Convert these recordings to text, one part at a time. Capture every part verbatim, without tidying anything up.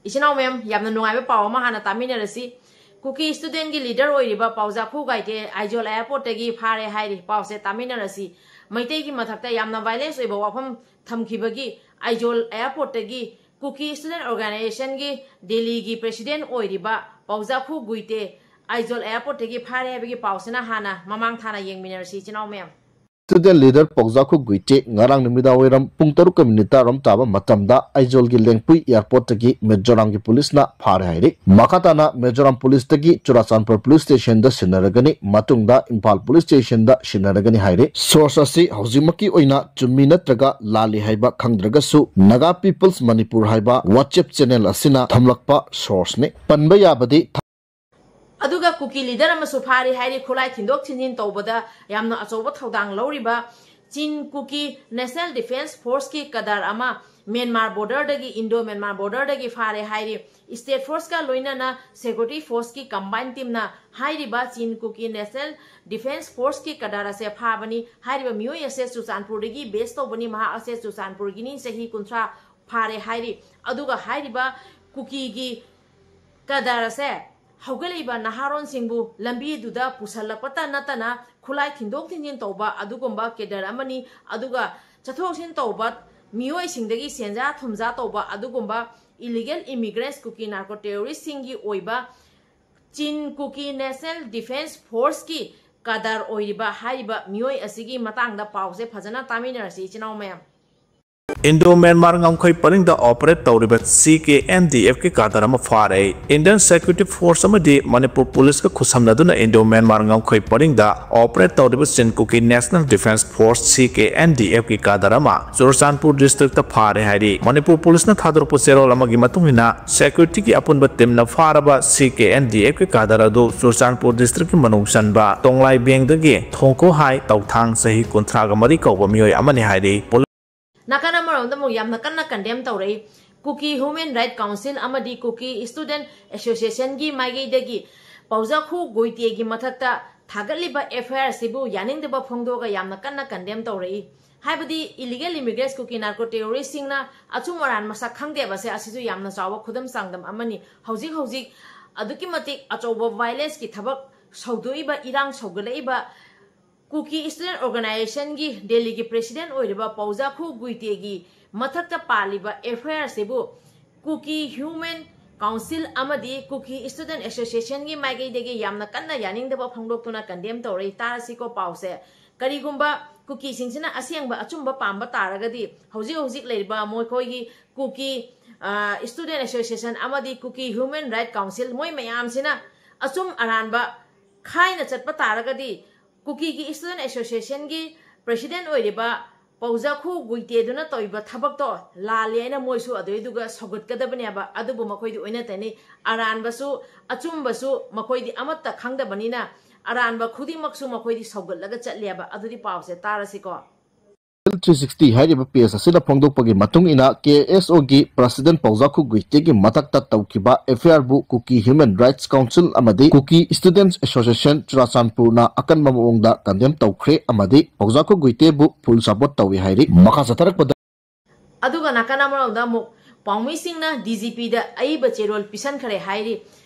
ꯏꯆꯤꯟ ꯏꯅꯥꯎ ꯃꯌꯥꯝ, ꯌꯥꯝꯅ ꯅꯨꯡꯉꯥꯏꯕ ꯄꯥꯎ ꯑꯃ ꯍꯥꯟꯅ ꯇꯥꯃꯤꯟꯅꯔꯁꯤ꯫ ꯀꯨꯀꯤ student ꯒꯤ leader ꯑꯣꯏꯔꯤꯕ ꯄꯥꯎꯖꯥꯈꯨ ꯒꯥꯏꯇꯦ ꯑꯥꯏꯖꯣꯜ airport ꯇꯒꯤ ꯐꯥꯔꯦ ꯍꯥꯏꯔꯤ꯫ ꯄꯥꯎꯁꯦ ꯇꯥꯃꯤꯟꯅꯔꯁꯤ꯫ ꯃꯩꯇꯩꯒꯤ ꯃꯊꯛꯇ ꯌꯥꯝꯅ violence ꯑꯣꯏꯕ ꯋꯥꯐꯝ ꯊꯝꯈꯤꯕꯒꯤ ꯑꯥꯏꯖꯣꯜ airport ꯇꯒꯤ ꯀꯨꯀꯤ student organization ꯒꯤ ꯗꯦꯜꯂꯤꯒꯤ president ꯑꯣꯏꯔꯤꯕ ꯄꯥꯎꯖꯥꯈꯨ ꯒꯨꯏꯇꯦ ꯑꯥꯏꯖꯣꯜ airport ꯇꯒꯤ ꯐꯥꯔꯦ ꯍꯥꯏꯕꯒꯤ ꯄꯥꯎꯁꯤꯅ ꯍꯥꯟꯅ ꯃꯃꯥꯡ ꯊꯥꯅ ꯌꯦꯡꯃꯤꯟꯅꯔꯁꯤ ꯏꯆꯤꯟ ꯏꯅꯥꯎ ꯃꯌꯥꯝ꯫ Student leader ꯄꯥꯎꯖꯥꯈꯨ ꯒꯨꯏꯇꯦ ꯉꯔꯥꯡ ꯅꯨꯃꯤꯗꯥꯡ ꯋꯥꯏꯔꯝ ꯄꯨꯡ ꯇꯔꯨꯛꯀ ꯃꯤꯅꯤꯠ ꯇꯔꯥꯔꯣꯝ ꯇꯥꯕ ꯃꯇꯝꯗ ꯑꯥꯏꯖꯣꯜꯒꯤ ꯂꯦꯡꯄꯨꯏ airport ꯇꯒꯤ ꯃꯤꯖꯣꯔꯥꯝꯒꯤ police ꯅ ꯐꯥꯔꯦ ꯍꯥꯏꯔꯤ꯫ ꯃꯈꯥ ꯇꯥꯅ ꯃꯤꯖꯣꯔꯥꯝ police ꯇꯒꯤ ꯆꯨꯔꯥꯆꯥꯟꯄꯨꯔ police station ꯗ ꯁꯤꯟꯅꯔꯒꯅꯤ, ꯃꯇꯨꯡꯗ ꯏꯝꯐꯥꯜ police station ꯗ ꯁꯤꯟꯅꯔꯒꯅꯤ ꯍꯥꯏꯔꯤ꯫ Source ꯑꯁꯤ ꯍꯧꯖꯤꯛꯃꯛꯀꯤ ꯑꯣꯏꯅ ꯆꯨꯝꯃꯤ ꯅꯠꯇ꯭ꯔꯒ ꯂꯥꯜꯂꯤ ꯍꯥꯏꯕ ꯈꯪꯗ꯭ꯔꯒꯁꯨ, Naga People's Manipur ꯍꯥꯏꯕ WhatsApp channel ꯑꯁꯤꯅ ꯊꯝꯂꯛꯄ source ꯅꯤ꯫ ꯄꯟꯕ ꯌꯥꯕꯗꯤ ꯑꯗꯨꯒ ꯀꯨꯀꯤ leader ꯑꯃꯁꯨ ꯐꯥꯔꯤ ꯍꯥꯏꯔꯤ꯫ ꯈꯨꯠꯂꯥꯏ ꯊꯤꯟꯗꯣꯛ ꯊꯤꯟꯖꯤꯟ ꯇꯧꯕꯗ ꯌꯥꯝꯅ ꯑꯆꯧꯕ ꯊꯧꯗꯥꯡ ꯂꯧꯔꯤꯕ ꯆꯤꯟ ꯀꯨꯀꯤ National Defence Force ꯀꯤ cadre ꯑꯃ ꯃ꯭ꯌꯥꯟꯃꯥꯔ border ꯗꯒꯤ, Indo Myanmar border ꯗꯒꯤ ꯐꯥꯔꯦ ꯍꯥꯏꯔꯤ꯫ State force ꯀ ꯂꯣꯏꯅꯅ security force ꯀꯤ combine team ꯅ ꯍꯥꯏꯔꯤꯕ ꯆꯤꯟ ꯀꯨꯀꯤ National Defence Force ꯀꯤ cadre ꯑꯁꯦ ꯐꯥꯕꯅꯤ꯫ ꯍꯥꯏꯔꯤꯕ ꯃꯤꯑꯣꯏ ꯑꯁꯦ ꯆꯨꯔꯆꯥꯟꯄꯨꯔꯗꯒꯤ base ꯇꯧꯕꯅꯤ꯫ ꯃꯍꯥꯛ ꯑꯁꯦ ꯆꯨꯔꯆꯥꯟꯄꯨꯔꯒꯤꯅꯤ, ꯆꯍꯤ ꯀꯨꯟꯊ꯭ꯔꯥ ꯐꯥꯔꯦ ꯍꯥꯏꯔꯤ꯫ ꯑꯗꯨꯒ ꯍꯥꯏꯔꯤꯕ ꯀꯨꯀꯤꯒꯤ cadre ꯑꯁꯦ ꯍꯧꯒꯠꯂꯛꯏꯕ ꯅꯍꯥꯔꯣꯟꯁꯤꯡꯕꯨ ꯂꯝꯕꯤꯗꯨꯗ ꯄꯨꯁꯜꯂꯛꯄꯇ ꯅꯠꯇꯅ ꯈꯨꯠꯂꯥꯏ ꯊꯤꯟꯗꯣꯛ ꯊꯤꯟꯖꯤꯟ ꯇꯧꯕ ꯑꯗꯨꯒꯨꯝꯕ cadre ꯑꯃꯅꯤ꯫ ꯑꯗꯨꯒ ꯆꯠꯊꯣꯛ ꯆꯠꯁꯤꯟ ꯇꯧꯕ ꯃꯤꯑꯣꯏꯁꯤꯡꯗꯒꯤ ꯁꯦꯟꯖꯥ ꯊꯨꯝꯖꯥ ꯇꯧꯕ ꯑꯗꯨꯒꯨꯝꯕ illegal immigrants, ꯀꯨꯀꯤ narco terrorist ꯁꯤꯡꯒꯤ ꯑꯣꯏꯕ ꯆꯤꯟ ꯀꯨꯀꯤ National Defence Force ꯀꯤ cadre ꯑꯣꯏꯔꯤꯕ ꯍꯥꯏꯔꯤꯕ ꯃꯤꯑꯣꯏ ꯑꯁꯤꯒꯤ ꯃꯇꯥꯡꯗ ꯄꯥꯎꯁꯦ ꯐꯖꯅ ꯇꯥꯃꯤꯟꯅꯔꯁꯤ ꯏꯆꯤꯟ ꯏꯅꯥꯎ ꯃꯌꯥꯝ꯫ Indo Myanmar ꯉꯝꯈꯩ ꯄꯔꯤꯡꯗ operate ꯇꯧꯔꯤꯕ C K N D F ꯀꯤ cadre ꯑꯃ ꯐꯥꯔꯦ꯫ Indian Security Force ꯑꯃꯗꯤ ꯃꯅꯤꯄꯨꯔ police ꯀ ꯈꯨꯠꯁꯝꯅꯗꯨꯅ Indo Myanmar ꯉꯝꯈꯩ ꯄꯔꯤꯡꯗ operate ꯇꯧꯔꯤꯕ ꯆꯤꯟ ꯀꯨꯀꯤ National Defence Force, C K N D F ꯀꯤ cadre ꯑꯃ ꯆꯨꯔꯆꯥꯟꯄꯨꯔ district ꯇ ꯐꯥꯔꯦ ꯍꯥꯏꯔꯤ꯫ ꯃꯅꯤꯄꯨꯔ police ꯅ ꯊꯥꯗꯣꯔꯛꯄ ꯆꯦꯔꯣꯜ ꯑꯃꯒꯤ ꯃꯇꯨꯡ ꯏꯟꯅ, security ꯒꯤ ꯑꯄꯨꯟꯕ team ꯅ ꯐꯥꯔꯕ C K N D F ꯀꯤ cadre ꯑꯗꯨ ꯆꯨꯔꯆꯥꯟꯄꯨꯔ district ꯀꯤ ꯃꯅꯨꯡ ꯆꯟꯕ ꯇꯣꯡꯂꯥꯏꯕꯦꯡꯗꯒꯤ ꯊꯣꯡꯈꯣꯍꯥꯏ ꯇꯧꯊꯥꯡ, ꯆꯍꯤ ꯀꯨꯟꯊ꯭ꯔꯥꯒ ꯃꯔꯤ ꯀꯧꯕ ꯃꯤꯑꯣꯏ ꯑꯃꯅꯤ ꯍꯥꯏꯔꯤ꯫ ꯅꯥꯀꯟ ꯑꯃꯔꯣꯝꯗ ꯑꯃꯨꯛ ꯌꯥꯝꯅ ꯀꯟꯅ condemn ꯇꯧꯔꯛꯏ꯫ Kuki Human Rights Council ꯑꯃꯗꯤ Kuki Student Association ꯒꯤ ꯃꯥꯏꯀꯩꯗꯒꯤ ꯄꯥꯎꯖꯥꯈꯨ ꯒꯣꯏꯇꯦꯒꯤ ꯃꯊꯛꯇ ꯊꯥꯒꯠꯂꯤꯕ F I R ꯑꯁꯤꯕꯨ ꯌꯥꯅꯤꯡꯗꯕ ꯐꯣꯡꯗꯣꯛꯑꯒ ꯌꯥꯝꯅ ꯀꯟꯅ condemn ꯇꯧꯔꯛꯏ꯫ ꯍꯥꯏꯕꯗꯤ illegal immigrants ꯀꯨꯀꯤ narco terrorist ꯁꯤꯡꯅ ꯑꯆꯨꯝ ꯑꯔꯥꯟ ꯃꯁꯛ ꯈꯪꯗꯦꯕꯁꯦ ꯑꯁꯤꯁꯨ ꯌꯥꯝꯅ ꯆꯥꯎꯕ ꯈꯨꯗꯝ ꯆꯥꯡꯗꯝ ꯑꯃꯅꯤ꯫ ꯍꯧꯖꯤꯛ ꯍꯧꯖꯤꯛ ꯑꯗꯨꯛꯀꯤ ꯃꯇꯤꯛ ꯑꯆꯧꯕ violence ꯀꯤ ꯊꯕꯛ ꯁꯧꯗꯣꯛꯏꯕ, ꯏꯔꯥꯡ ꯁꯧꯒꯠꯂꯛꯏꯕ ꯀꯨꯀꯤ student organization ꯒꯤ ꯗꯦꯜꯂꯤꯒꯤ president ꯑꯣꯏꯔꯤꯕ ꯄꯥꯎꯖꯥꯈꯨ ꯒꯨꯏꯇꯦꯒꯤ ꯃꯊꯛꯇ ꯄꯥꯜꯂꯤꯕ F I R ꯁꯤꯕꯨ ꯀꯨꯀꯤ Human Council ꯑꯃꯗꯤ ꯀꯨꯀꯤ Student Association ꯒꯤ ꯃꯥꯏꯀꯩꯗꯒꯤ ꯌꯥꯝꯅ ꯀꯟꯅ ꯌꯥꯅꯤꯡꯗꯕ ꯐꯣꯡꯗꯣꯛꯇꯨꯅ condemn ꯇꯧꯔꯛꯏ꯫ ꯇꯥꯔꯁꯤꯀꯣ ꯄꯥꯎꯁꯦ꯫ ꯀꯔꯤꯒꯨꯝꯕ ꯀꯨꯀꯤꯁꯤꯡꯁꯤꯅ ꯑꯁꯦꯡꯕ ꯑꯆꯨꯝꯕ ꯄꯥꯝꯕ ꯇꯥꯔꯒꯗꯤ ꯍꯧꯖꯤꯛ ꯍꯧꯖꯤꯛ ꯂꯩꯔꯤꯕ ꯃꯈꯣꯏꯒꯤ ꯀꯨꯀꯤ, ꯑ, Student Association ꯑꯃꯗꯤ ꯀꯨꯀꯤ Human Right Council ꯃꯣꯏ ꯃꯌꯥꯝꯁꯤꯅ ꯑꯆꯨꯝ ꯑꯔꯥꯟꯕ ꯈꯥꯏꯅ ꯆꯠꯄ ꯇꯥꯔꯒꯗꯤ ꯀꯨꯀꯤꯒꯤ Student Association ꯒꯤ president ꯑꯣꯏꯔꯤꯕ ꯄꯥꯎꯖꯥꯈꯨ ꯒꯨꯏꯇꯦꯗꯨꯅ ꯇꯧꯔꯤꯕ ꯊꯕꯛꯇꯣ ꯂꯥꯜꯂꯦ ꯍꯥꯏꯅ ꯃꯣꯏꯁꯨ ꯑꯗꯨꯏꯗꯨꯒ ꯁꯧꯒꯠꯀꯗꯕꯅꯦꯕ꯫ ꯑꯗꯨꯕꯨ ꯃꯈꯣꯏꯗꯤ ꯑꯣꯏꯅ ꯇꯩꯅꯩ꯫ ꯑꯔꯥꯟꯕꯁꯨ ꯑꯆꯨꯝꯕꯁꯨ ꯃꯈꯣꯏꯗꯤ ꯑꯃꯠꯇ ꯈꯪꯗꯕꯅꯤꯅ ꯑꯔꯥꯟꯕ ꯈꯨꯗꯤꯡꯃꯛꯁꯨ ꯃꯈꯣꯏꯗꯤ ꯁꯧꯒꯠꯂꯒ ꯆꯠꯂꯦꯕ꯫ ꯑꯗꯨꯗꯤ ꯄꯥꯎꯁꯦ ꯇꯥꯔꯁꯤꯀꯣ꯫ L three sixty ꯍꯥꯏꯔꯤꯕ page ꯑꯁꯤꯅ ꯐꯣꯡꯗꯣꯛꯄꯒꯤ ꯃꯇꯨꯡ ꯏꯟꯅ, K S O ꯒꯤ president ꯄꯥꯎꯖꯥꯈꯨ ꯒꯨꯏꯇꯦꯒꯤ ꯃꯊꯛꯇ ꯇꯧꯈꯤꯕ F I R ꯕꯨ Kuki Human Rights Council ꯑꯃꯗꯤ Kuki Students Association ꯆꯨꯔꯥꯆꯥꯟꯄꯨꯔꯅ ꯑꯀꯟꯕ ꯃꯑꯣꯡꯗ condemn ꯇꯧꯈ꯭ꯔꯦ ꯑꯃꯗꯤ ꯄꯥꯎꯖꯥꯈꯨ ꯒꯨꯏꯇꯦꯕꯨ full support ꯇꯧꯏ ꯍꯥꯏꯔꯤ꯫ ꯃꯈꯥ ꯆꯠꯊꯔꯛꯄꯗ ꯑꯗꯨꯒ ꯅꯥꯀꯟ ꯑꯃꯔꯣꯝꯗ ꯑꯃꯨꯛ ꯄꯥꯎꯃꯤꯁꯤꯡꯅ D G P ꯗ ꯑꯏꯕ ꯆꯦꯔꯣꯜ ꯄꯤꯁꯟꯈ꯭ꯔꯦ ꯍꯥꯏꯔꯤ꯫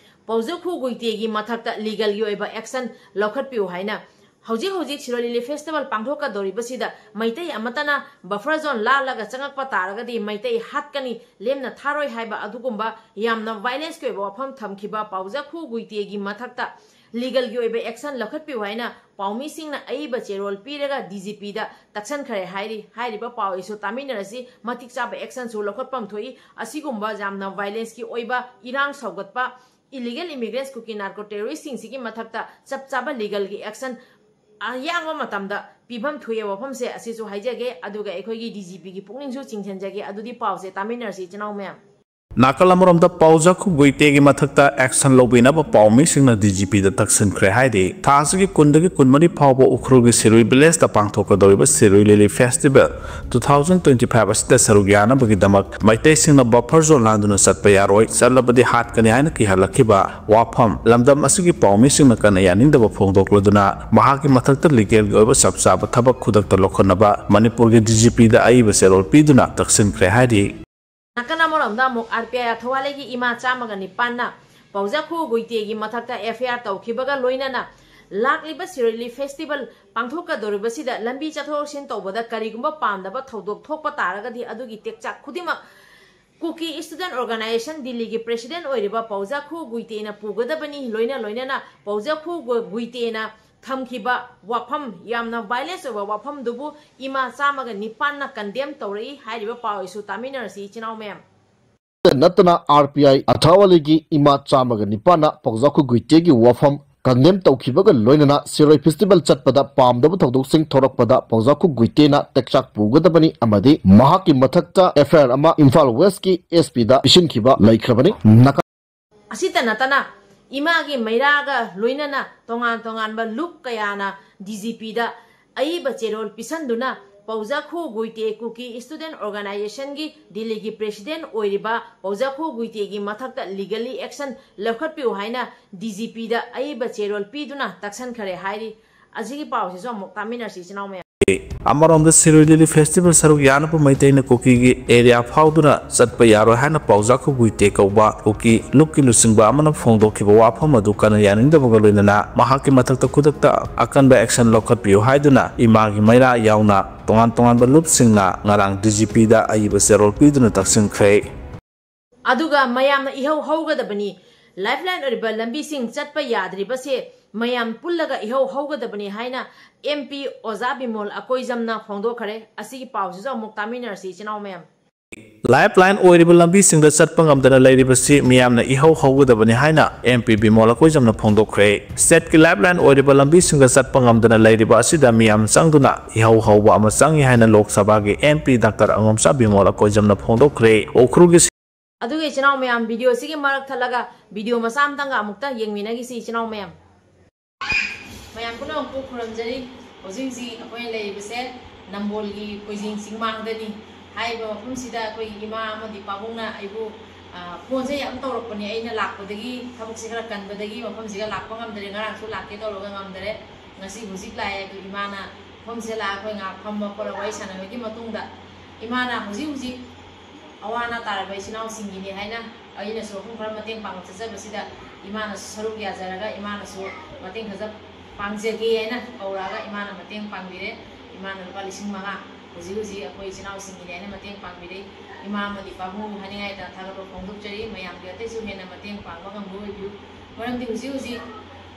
ꯄꯥꯎꯖꯥꯈꯨ ꯒꯨꯏꯇꯦꯒꯤ ꯃꯊꯛꯇ legal ꯒꯤ ꯑꯣꯏꯕ action ꯂꯧꯈꯠꯄꯤꯌꯨ ꯍꯥꯏꯅ꯫ ꯍꯧꯖꯤꯛ ꯍꯧꯖꯤꯛ ꯁꯤꯔꯣꯏ ꯂꯤꯂꯤ festival ꯄꯥꯡꯊꯣꯛꯀꯗꯧꯔꯤꯕꯁꯤꯗ ꯃꯩꯇꯩ ꯑꯃꯠꯇꯅ buffer zone ꯂꯥꯜꯂꯒ ꯆꯪꯉꯛꯄ ꯇꯥꯔꯒꯗꯤ ꯃꯩꯇꯩ ꯍꯥꯠꯀꯅꯤ, ꯂꯦꯝꯅ ꯊꯥꯔꯣꯏ ꯍꯥꯏꯕ ꯑꯗꯨꯒꯨꯝꯕ ꯌꯥꯝꯅ violence ꯀꯤ ꯑꯣꯏꯕ ꯋꯥꯐꯝ ꯊꯝꯈꯤꯕ ꯄꯥꯎꯖꯥꯈꯨ ꯒꯨꯏꯇꯦꯒꯤ ꯃꯊꯛꯇ legal ꯒꯤ ꯑꯣꯏꯕ action ꯂꯧꯈꯠꯄꯤꯌꯨ ꯍꯥꯏꯅ ꯄꯥꯎꯃꯤꯁꯤꯡꯅ ꯑꯏꯕ ꯆꯦꯔꯣꯜ ꯄꯤꯔꯒ D G P ꯗ ꯇꯛꯁꯟꯈ꯭ꯔꯦ ꯍꯥꯏꯔꯤ꯫ ꯍꯥꯏꯔꯤꯕ ꯄꯥꯎ ꯑꯁꯤꯁꯨ ꯇꯥꯃꯤꯟꯅꯔꯁꯤ꯫ ꯃꯇꯤꯛ ꯆꯥꯕ action ꯁꯨ ꯂꯧꯈꯠꯐꯝ ꯊꯣꯛꯏ꯫ ꯑꯁꯤꯒꯨꯝꯕ ꯌꯥꯝꯅ violence ꯀꯤ ꯑꯣꯏꯕ ꯏꯔꯥꯡ ꯁꯧꯒꯠꯄ illegal immigrants ꯀꯨꯀꯤ narco terrorist ꯁꯤꯡꯁꯤꯒꯤ ꯃꯊꯛꯇ ꯆꯞ ꯆꯥꯕ legal ꯒꯤ action ꯑꯌꯥꯝꯕ ꯃꯇꯝꯗ ꯄꯤꯐꯝ ꯊꯣꯛꯑꯦ ꯋꯥꯐꯝꯁꯦ ꯑꯁꯤꯁꯨ ꯍꯥꯏꯖꯒꯦ꯫ ꯑꯗꯨꯒ ꯑꯩꯈꯣꯏꯒꯤ D G P ꯒꯤ ꯄꯨꯛꯅꯤꯡꯁꯨ ꯆꯤꯡꯁꯤꯟꯖꯒꯦ꯫ ꯑꯗꯨꯗꯤ ꯄꯥꯎꯁꯦ ꯇꯥꯃꯤꯟꯅꯔꯁꯤ ꯏꯆꯤꯟ ꯏꯅꯥꯎ ꯃꯌꯥꯝ꯫ ꯅꯥꯀꯜ ꯑꯃꯔꯣꯝꯗ ꯄꯥꯎꯖꯥꯈꯨ ꯒꯨꯏꯇꯦꯒꯤ ꯃꯊꯛꯇ action ꯂꯧꯕꯤꯅꯕ ꯄꯥꯎꯃꯤꯁꯤꯡꯅ D G P ꯗ ꯇꯛꯁꯤꯟꯈ꯭ꯔꯦ ꯍꯥꯏꯔꯤ꯫ ꯊꯥ ꯑꯁꯤꯒꯤ ꯀꯨꯟꯗꯒꯤ ꯀꯨꯟꯃꯔꯤ ꯐꯥꯎꯕ ꯎꯈ꯭ꯔꯨꯜꯒꯤ ꯁꯤꯔꯨꯏ village ꯇ ꯄꯥꯡꯊꯣꯛꯀꯗꯧꯔꯤꯕ ꯁꯤꯔꯨꯏ ꯂꯤꯂꯤ festival two thousand twenty five ꯑꯁꯤꯗ ꯁꯔꯨꯛ ꯌꯥꯅꯕꯒꯤꯗꯃꯛ ꯃꯩꯇꯩꯁꯤꯡꯅ buffer zone ꯂꯥꯟꯗꯨꯅ ꯆꯠꯄ ꯌꯥꯔꯣꯏ, ꯆꯠꯂꯕꯗꯤ ꯍꯥꯠꯀꯅꯤ ꯍꯥꯏꯅ ꯀꯤꯍꯜꯂꯛꯈꯤꯕ ꯋꯥꯐꯝ ꯂꯝꯗꯝ ꯑꯁꯤꯒꯤ ꯄꯥꯎꯃꯤꯁꯤꯡꯅ ꯀꯟꯅ ꯌꯥꯅꯤꯡꯗꯕ ꯐꯣꯡꯗꯣꯛꯂꯗꯨꯅ ꯃꯍꯥꯛꯀꯤ ꯃꯊꯛꯇ legal ꯒꯤ ꯑꯣꯏꯕ ꯆꯞ ꯆꯥꯕ ꯊꯕꯛ ꯈꯨꯗꯛꯇ ꯂꯧꯈꯠꯅꯕ ꯃꯅꯤꯄꯨꯔꯒꯤ D G P ꯗ ꯑꯏꯕ ꯆꯦꯔꯣꯜ ꯄꯤꯗꯨꯅ ꯇꯛꯁꯤꯟꯈ꯭ꯔꯦ ꯍꯥꯏꯔꯤ꯫ ꯅꯥꯀꯟ ꯑꯃꯔꯣꯝꯗ ꯑꯃꯨꯛ R P I ꯑꯊꯋꯥꯂꯩꯒꯤ ꯏꯃꯥ ꯆꯥꯝꯃꯒ ꯅꯤꯄꯥꯟꯅ ꯄꯥꯎꯖꯥꯈꯨ ꯒꯨꯏꯇꯦꯒꯤ ꯃꯊꯛꯇ F I R ꯇꯧꯈꯤꯕꯒ ꯂꯣꯏꯅꯅ ꯂꯥꯛꯂꯤꯕ ꯁꯤꯔꯣꯏ ꯂꯤꯂꯤ festival ꯄꯥꯡꯊꯣꯛꯀꯗꯧꯔꯤꯕꯁꯤꯗ ꯂꯝꯕꯤ ꯆꯠꯊꯣꯛ ꯆꯠꯁꯤꯟ ꯇꯧꯕꯗ ꯀꯔꯤꯒꯨꯝꯕ ꯄꯥꯝꯗꯕ ꯊꯧꯗꯣꯛ ꯊꯣꯛꯄ ꯇꯥꯔꯒꯗꯤ ꯑꯗꯨꯒꯤ ꯇꯦꯛꯆꯥꯛ ꯈꯨꯗꯤꯡꯃꯛ ꯀꯨꯀꯤ Student Organisation ꯗꯤꯜꯂꯤꯒꯤ president ꯑꯣꯏꯔꯤꯕ ꯄꯥꯎꯖꯥꯈꯨ ꯒꯨꯏꯇꯦꯅ ꯄꯨꯒꯗꯕꯅꯤ꯫ ꯂꯣꯏꯅ ꯂꯣꯏꯅꯅ ꯄꯥꯎꯖꯥꯈꯨ ꯒꯨ-, ꯒꯨꯏꯇꯦꯅ ꯊꯝꯈꯤꯕ ꯋꯥꯐꯝ, ꯌꯥꯝꯅ violence ꯑꯣꯏꯕ ꯋꯥꯐꯝꯗꯨꯕꯨ ꯏꯃꯥ ꯆꯥꯝꯃꯒ ꯅꯤꯄꯥꯟꯅ condemn ꯇꯧꯔꯛꯏ ꯍꯥꯏꯔꯤꯕ ꯄꯥꯎ ꯑꯁꯤꯁꯨ ꯇꯥꯃꯤꯟꯅꯔꯁꯤ ꯏꯆꯤꯟ ꯏꯅꯥꯎ ꯃꯌꯥꯝ꯫ ꯅꯠꯇꯅ R P I ꯑꯊꯥꯋꯥꯂꯤꯒꯤ ꯏꯃꯥ ꯆꯥꯝꯃꯒ ꯅꯤꯄꯥꯟꯅ ꯄꯥꯎꯖꯥꯈꯨ ꯒꯨꯏꯇꯦꯒꯤ ꯋꯥꯐꯝ condemn ꯇꯧꯈꯤꯕꯒ ꯂꯣꯏꯅꯅ ꯁꯤꯔꯣꯏ festival ꯆꯠꯄꯗ ꯄꯥꯝꯗꯕ ꯊꯧꯗꯣꯛꯁꯤꯡ ꯊꯣꯔꯛꯄꯗ ꯄꯥꯎꯖꯥꯈꯨ ꯒꯨꯏꯇꯦꯅ ꯇꯦꯛꯆꯥꯛ ꯄꯨꯒꯗꯕꯅꯤ ꯑꯃꯗꯤ ꯃꯍꯥꯛꯀꯤ ꯃꯊꯛꯇ F I R ꯑꯃ ꯏꯝꯐꯥꯜ West ꯀꯤ S P ꯗ ꯄꯤꯁꯤꯟꯈꯤꯕ ꯂꯩꯈ꯭ꯔꯕꯅꯤ꯫ ꯅꯥꯀꯜ ꯑꯁꯤꯇ ꯅꯠꯇꯅ ꯏꯃꯥꯒꯤ ꯃꯩꯔꯥꯒ ꯂꯣꯏꯅꯅ ꯇꯣꯉꯥꯟ ꯇꯣꯉꯥꯟꯕ ꯂꯨꯞ ꯀꯌꯥꯅ D G P ꯗ ꯑꯏꯕ ꯆꯦꯔꯣꯜ ꯄꯤꯁꯟꯗꯨꯅ ꯄꯥꯎꯖꯥꯈꯨ ꯒꯨꯏꯇꯦ ꯀꯨꯀꯤ Student Organisation ꯒꯤ ꯗꯤꯜꯂꯤꯒꯤ president ꯑꯣꯏꯔꯤꯕ ꯄꯥꯎꯖꯥꯈꯨ ꯒꯨꯏꯇꯦꯒꯤ ꯃꯊꯛꯇ legally action ꯂꯧꯈꯠꯄꯤꯌꯨ ꯍꯥꯏꯅ D G P ꯗ ꯑꯏꯕ ꯆꯦꯔꯣꯜ ꯄꯤꯗꯨꯅ ꯇꯛꯁꯟꯈꯔꯦ ꯍꯥꯏꯔꯤ꯫ ꯑꯁꯤꯒꯤ ꯄꯥꯎꯁꯤꯁꯨ ꯑꯃꯨꯛ ꯇꯥꯃꯤꯟꯅꯔꯁꯤ ꯏꯆꯤꯟ ꯏꯅꯥꯎ ꯃꯌꯥꯝ꯫ ꯑꯃꯔꯣꯝꯗ ꯁꯤꯔꯣꯏ ꯂꯤꯂꯤ festival ꯁꯔꯨꯛ ꯌꯥꯅꯕ ꯃꯩꯇꯩꯅ ꯀꯨꯀꯤꯒꯤ area ꯐꯥꯎꯗꯨꯅ ꯆꯠꯄ ꯌꯥꯔꯣꯏ ꯍꯥꯏꯅ ꯄꯥꯎꯖꯥꯈꯨ ꯒꯨꯏꯇꯦ ꯀꯧꯕ ꯀꯨꯀꯤ ꯂꯨꯞꯀꯤ ꯂꯨꯆꯤꯡꯕ ꯑꯃꯅ ꯐꯣꯡꯗꯣꯛꯈꯤꯕ ꯋꯥꯐꯝ ꯑꯗꯨ ꯀꯟꯅ ꯌꯥꯅꯤꯡꯗꯕꯒ ꯂꯣꯏꯅꯅ ꯃꯍꯥꯛꯀꯤ ꯃꯊꯛꯇ ꯈꯨꯗꯛꯇ ꯑꯀꯟꯕ action ꯂꯧꯈꯠꯄꯤꯌꯨ ꯍꯥꯏꯗꯨꯅ ꯏꯃꯥꯒꯤ ꯃꯩꯔꯥ ꯌꯥꯎꯅ ꯇꯣꯉꯥꯟ ꯇꯣꯉꯥꯟꯕ ꯂꯨꯞꯁꯤꯡꯅ ꯉꯔꯥꯡ D G P ꯗ ꯑꯏꯕ ꯆꯦꯔꯣꯜ ꯄꯤꯗꯨꯅ ꯇꯛꯁꯤꯟꯈ꯭ꯔꯦ꯫ ꯑꯗꯨꯒ ꯃꯌꯥꯝꯅ ꯏꯍꯧ ꯍꯧꯒꯗꯕꯅꯤ, lifeline ꯑꯣꯏꯔꯤꯕ ꯂꯝꯕꯤꯁꯤꯡ ꯆꯠꯄ ꯌꯥꯗ꯭ꯔꯤꯕꯁꯦ ꯃꯌꯥꯝ ꯄꯨꯜꯂꯒ ꯏꯍꯧ ꯍꯧꯒꯗꯕꯅꯤ ꯍꯥꯏꯅ M P ꯑꯣꯖꯥ ꯕꯤꯃꯣꯜ ꯑꯀꯣꯏꯖꯝꯅ ꯐꯣꯡꯗꯣꯛꯈ꯭ꯔꯦ꯫ ꯑꯁꯤꯒꯤ ꯄꯥꯎꯁꯤꯁꯨ ꯑꯃꯨꯛ ꯇꯥꯃꯤꯟꯅꯔꯁꯤ ꯏꯆꯤꯟ ꯏꯅꯥꯎ ꯃꯌꯥꯝ꯫ Lifeline ꯑꯣꯏꯔꯤꯕ ꯂꯝꯕꯤꯁꯤꯡꯗ ꯆꯠꯄ ꯉꯝꯗꯅ ꯂꯩꯔꯤꯕꯁꯤ ꯃꯤꯌꯥꯝꯅ ꯏꯍꯧ ꯍꯧꯒꯗꯕꯅꯤ ꯍꯥꯏꯅ M P ꯕꯤꯃꯣꯜ ꯑꯀꯣꯏꯖꯝꯅ ꯐꯣꯡꯗꯣꯛꯈ꯭ꯔꯦ꯫ State ꯀꯤ lifeline ꯑꯣꯏꯔꯤꯕ ꯂꯝꯕꯤꯁꯤꯡꯗ ꯆꯠꯄ ꯉꯝꯗꯅ ꯂꯩꯔꯤꯕ ꯑꯁꯤꯗ ꯃꯤꯌꯥꯝ ꯆꯪꯗꯨꯅ ꯏꯍꯧ ꯍꯧꯕ ꯑꯃ ꯆꯪꯏ ꯍꯥꯏꯅ ꯂꯣꯛ ꯁꯚꯥꯒꯤ M P Doctor ꯑꯉꯣꯝꯆꯥ ꯕꯤꯃꯣꯜ ꯑꯀꯣꯏꯖꯝꯅ ꯐꯣꯡꯗꯣꯛꯈ꯭ꯔꯦ꯫ ꯎꯈ꯭ꯔꯨꯜꯒꯤ ꯑꯗꯨꯒ ꯏꯆꯤꯟ ꯏꯅꯥꯎ ꯃꯌꯥꯝ, video ꯁꯤꯒꯤ ꯃꯔꯛ ꯊꯠꯂꯒ video ꯃꯆꯥ ꯑꯃꯇꯪꯒ ꯑꯃꯨꯛꯇ ꯌꯦꯡꯃꯤꯟꯅꯈꯤꯁꯤ ꯏꯆꯤꯟ ꯏꯅꯥꯎ ꯃꯌꯥꯝ꯫ ꯃꯌꯥꯝ ꯄꯨꯝꯅꯃꯛꯄꯨ ꯈꯨꯔꯨꯝꯖꯔꯤ꯫ ꯍꯧꯖꯤꯛ ꯍꯧꯖꯤꯛ ꯑꯩꯈꯣꯏꯅ ꯂꯩꯔꯤꯕꯁꯦ ꯅꯝꯕꯣꯜꯒꯤ ꯀꯣꯏꯖꯤꯡ ꯆꯤꯡꯃꯥꯡꯗꯅꯤ꯫ ꯍꯥꯏꯔꯤꯕ ꯃꯐꯝꯁꯤꯗ ꯑꯩꯈꯣꯏꯒꯤ ꯏꯃꯥ ꯑꯃꯗꯤ ꯄꯥꯕꯨꯡꯅ ꯑꯩꯕꯨ, ꯑ, phoneꯁꯦ ꯌꯥꯝ ꯇꯧꯔꯛꯄꯅꯦ꯫ ꯑꯩꯅ ꯂꯥꯛꯄꯗꯒꯤ, ꯊꯕꯛꯁꯦ ꯈꯔ ꯀꯟꯕꯗꯒꯤ ꯃꯐꯝꯁꯤꯒ ꯂꯥꯛꯄ ꯉꯝꯗꯔꯦ꯫ ꯉꯔꯥꯡꯁꯨ ꯂꯥꯛꯀꯦ ꯇꯧꯔꯒ ꯉꯝꯗꯔꯦ꯫ ꯉꯁꯤ ꯍꯧꯖꯤꯛ ꯂꯥꯛꯑꯦ꯫ ꯑꯗꯨ ꯏꯃꯥꯅ ꯃꯐꯝꯁꯤꯗ ꯂꯥꯛꯑꯒ ꯑꯩꯈꯣꯏ ꯉꯥꯏꯍꯥꯛ ꯐꯝꯕ ꯈꯣꯠꯂꯒ ꯋꯥꯔꯤ ꯁꯥꯟꯅꯕꯒꯤ ꯃꯇꯨꯡꯗ ꯏꯃꯥꯅ ꯍꯧꯖꯤꯛ ꯍꯧꯖꯤꯛ ꯑꯋꯥ ꯑꯅꯥ ꯇꯥꯔꯕ ꯏꯆꯤꯟ ꯏꯅꯥꯎꯁꯤꯡꯒꯤꯅꯤ ꯍꯥꯏꯅ ꯑꯩꯅꯁꯨ ꯃꯐꯝ ꯈꯔ ꯃꯇꯦꯡ ꯄꯥꯡꯕ ꯆꯠꯆꯕꯁꯤꯗ ꯏꯃꯥꯅꯁꯨ ꯁꯔꯨꯛ ꯌꯥꯖꯔꯒ ꯏꯃꯥꯅꯁꯨ ꯃꯇꯦꯡ ꯈꯔ ꯄꯥꯡꯖꯒꯦ ꯍꯥꯏꯅ ꯀꯧꯔꯛꯑꯒ ꯏꯃꯥꯅ ꯃꯇꯦꯡ ꯄꯥꯡꯕꯤꯔꯦ꯫ ꯏꯃꯥꯅ ꯂꯨꯄꯥ ꯂꯤꯁꯤꯡ ꯃꯉꯥ ꯍꯧꯖꯤꯛ ꯍꯧꯖꯤꯛ ꯑꯩꯈꯣꯏ ꯏꯆꯤꯟ ꯏꯅꯥꯎꯁꯤꯡꯒꯤꯅꯤ ꯍꯥꯏꯅ ꯃꯇꯦꯡ ꯄꯥꯡꯕꯤꯔꯦ꯫ ꯏꯃꯥ ꯑꯃꯗꯤ ꯄꯥꯕꯨꯡ ꯍꯥꯏꯅꯤꯡꯉꯥꯏ ꯊꯥꯒꯠꯄ ꯐꯣꯡꯗꯣꯛꯆꯔꯤ꯫ ꯃꯌꯥꯝꯒꯤ ꯑꯇꯩꯁꯨ ꯍꯦꯟꯅ ꯃꯇꯦꯡ ꯄꯥꯡꯕ ꯉꯝꯕ ꯑꯣꯏꯕꯤꯌꯨ꯫ ꯃꯔꯝꯗꯤ ꯍꯧꯖꯤꯛ ꯍꯧꯖꯤꯛ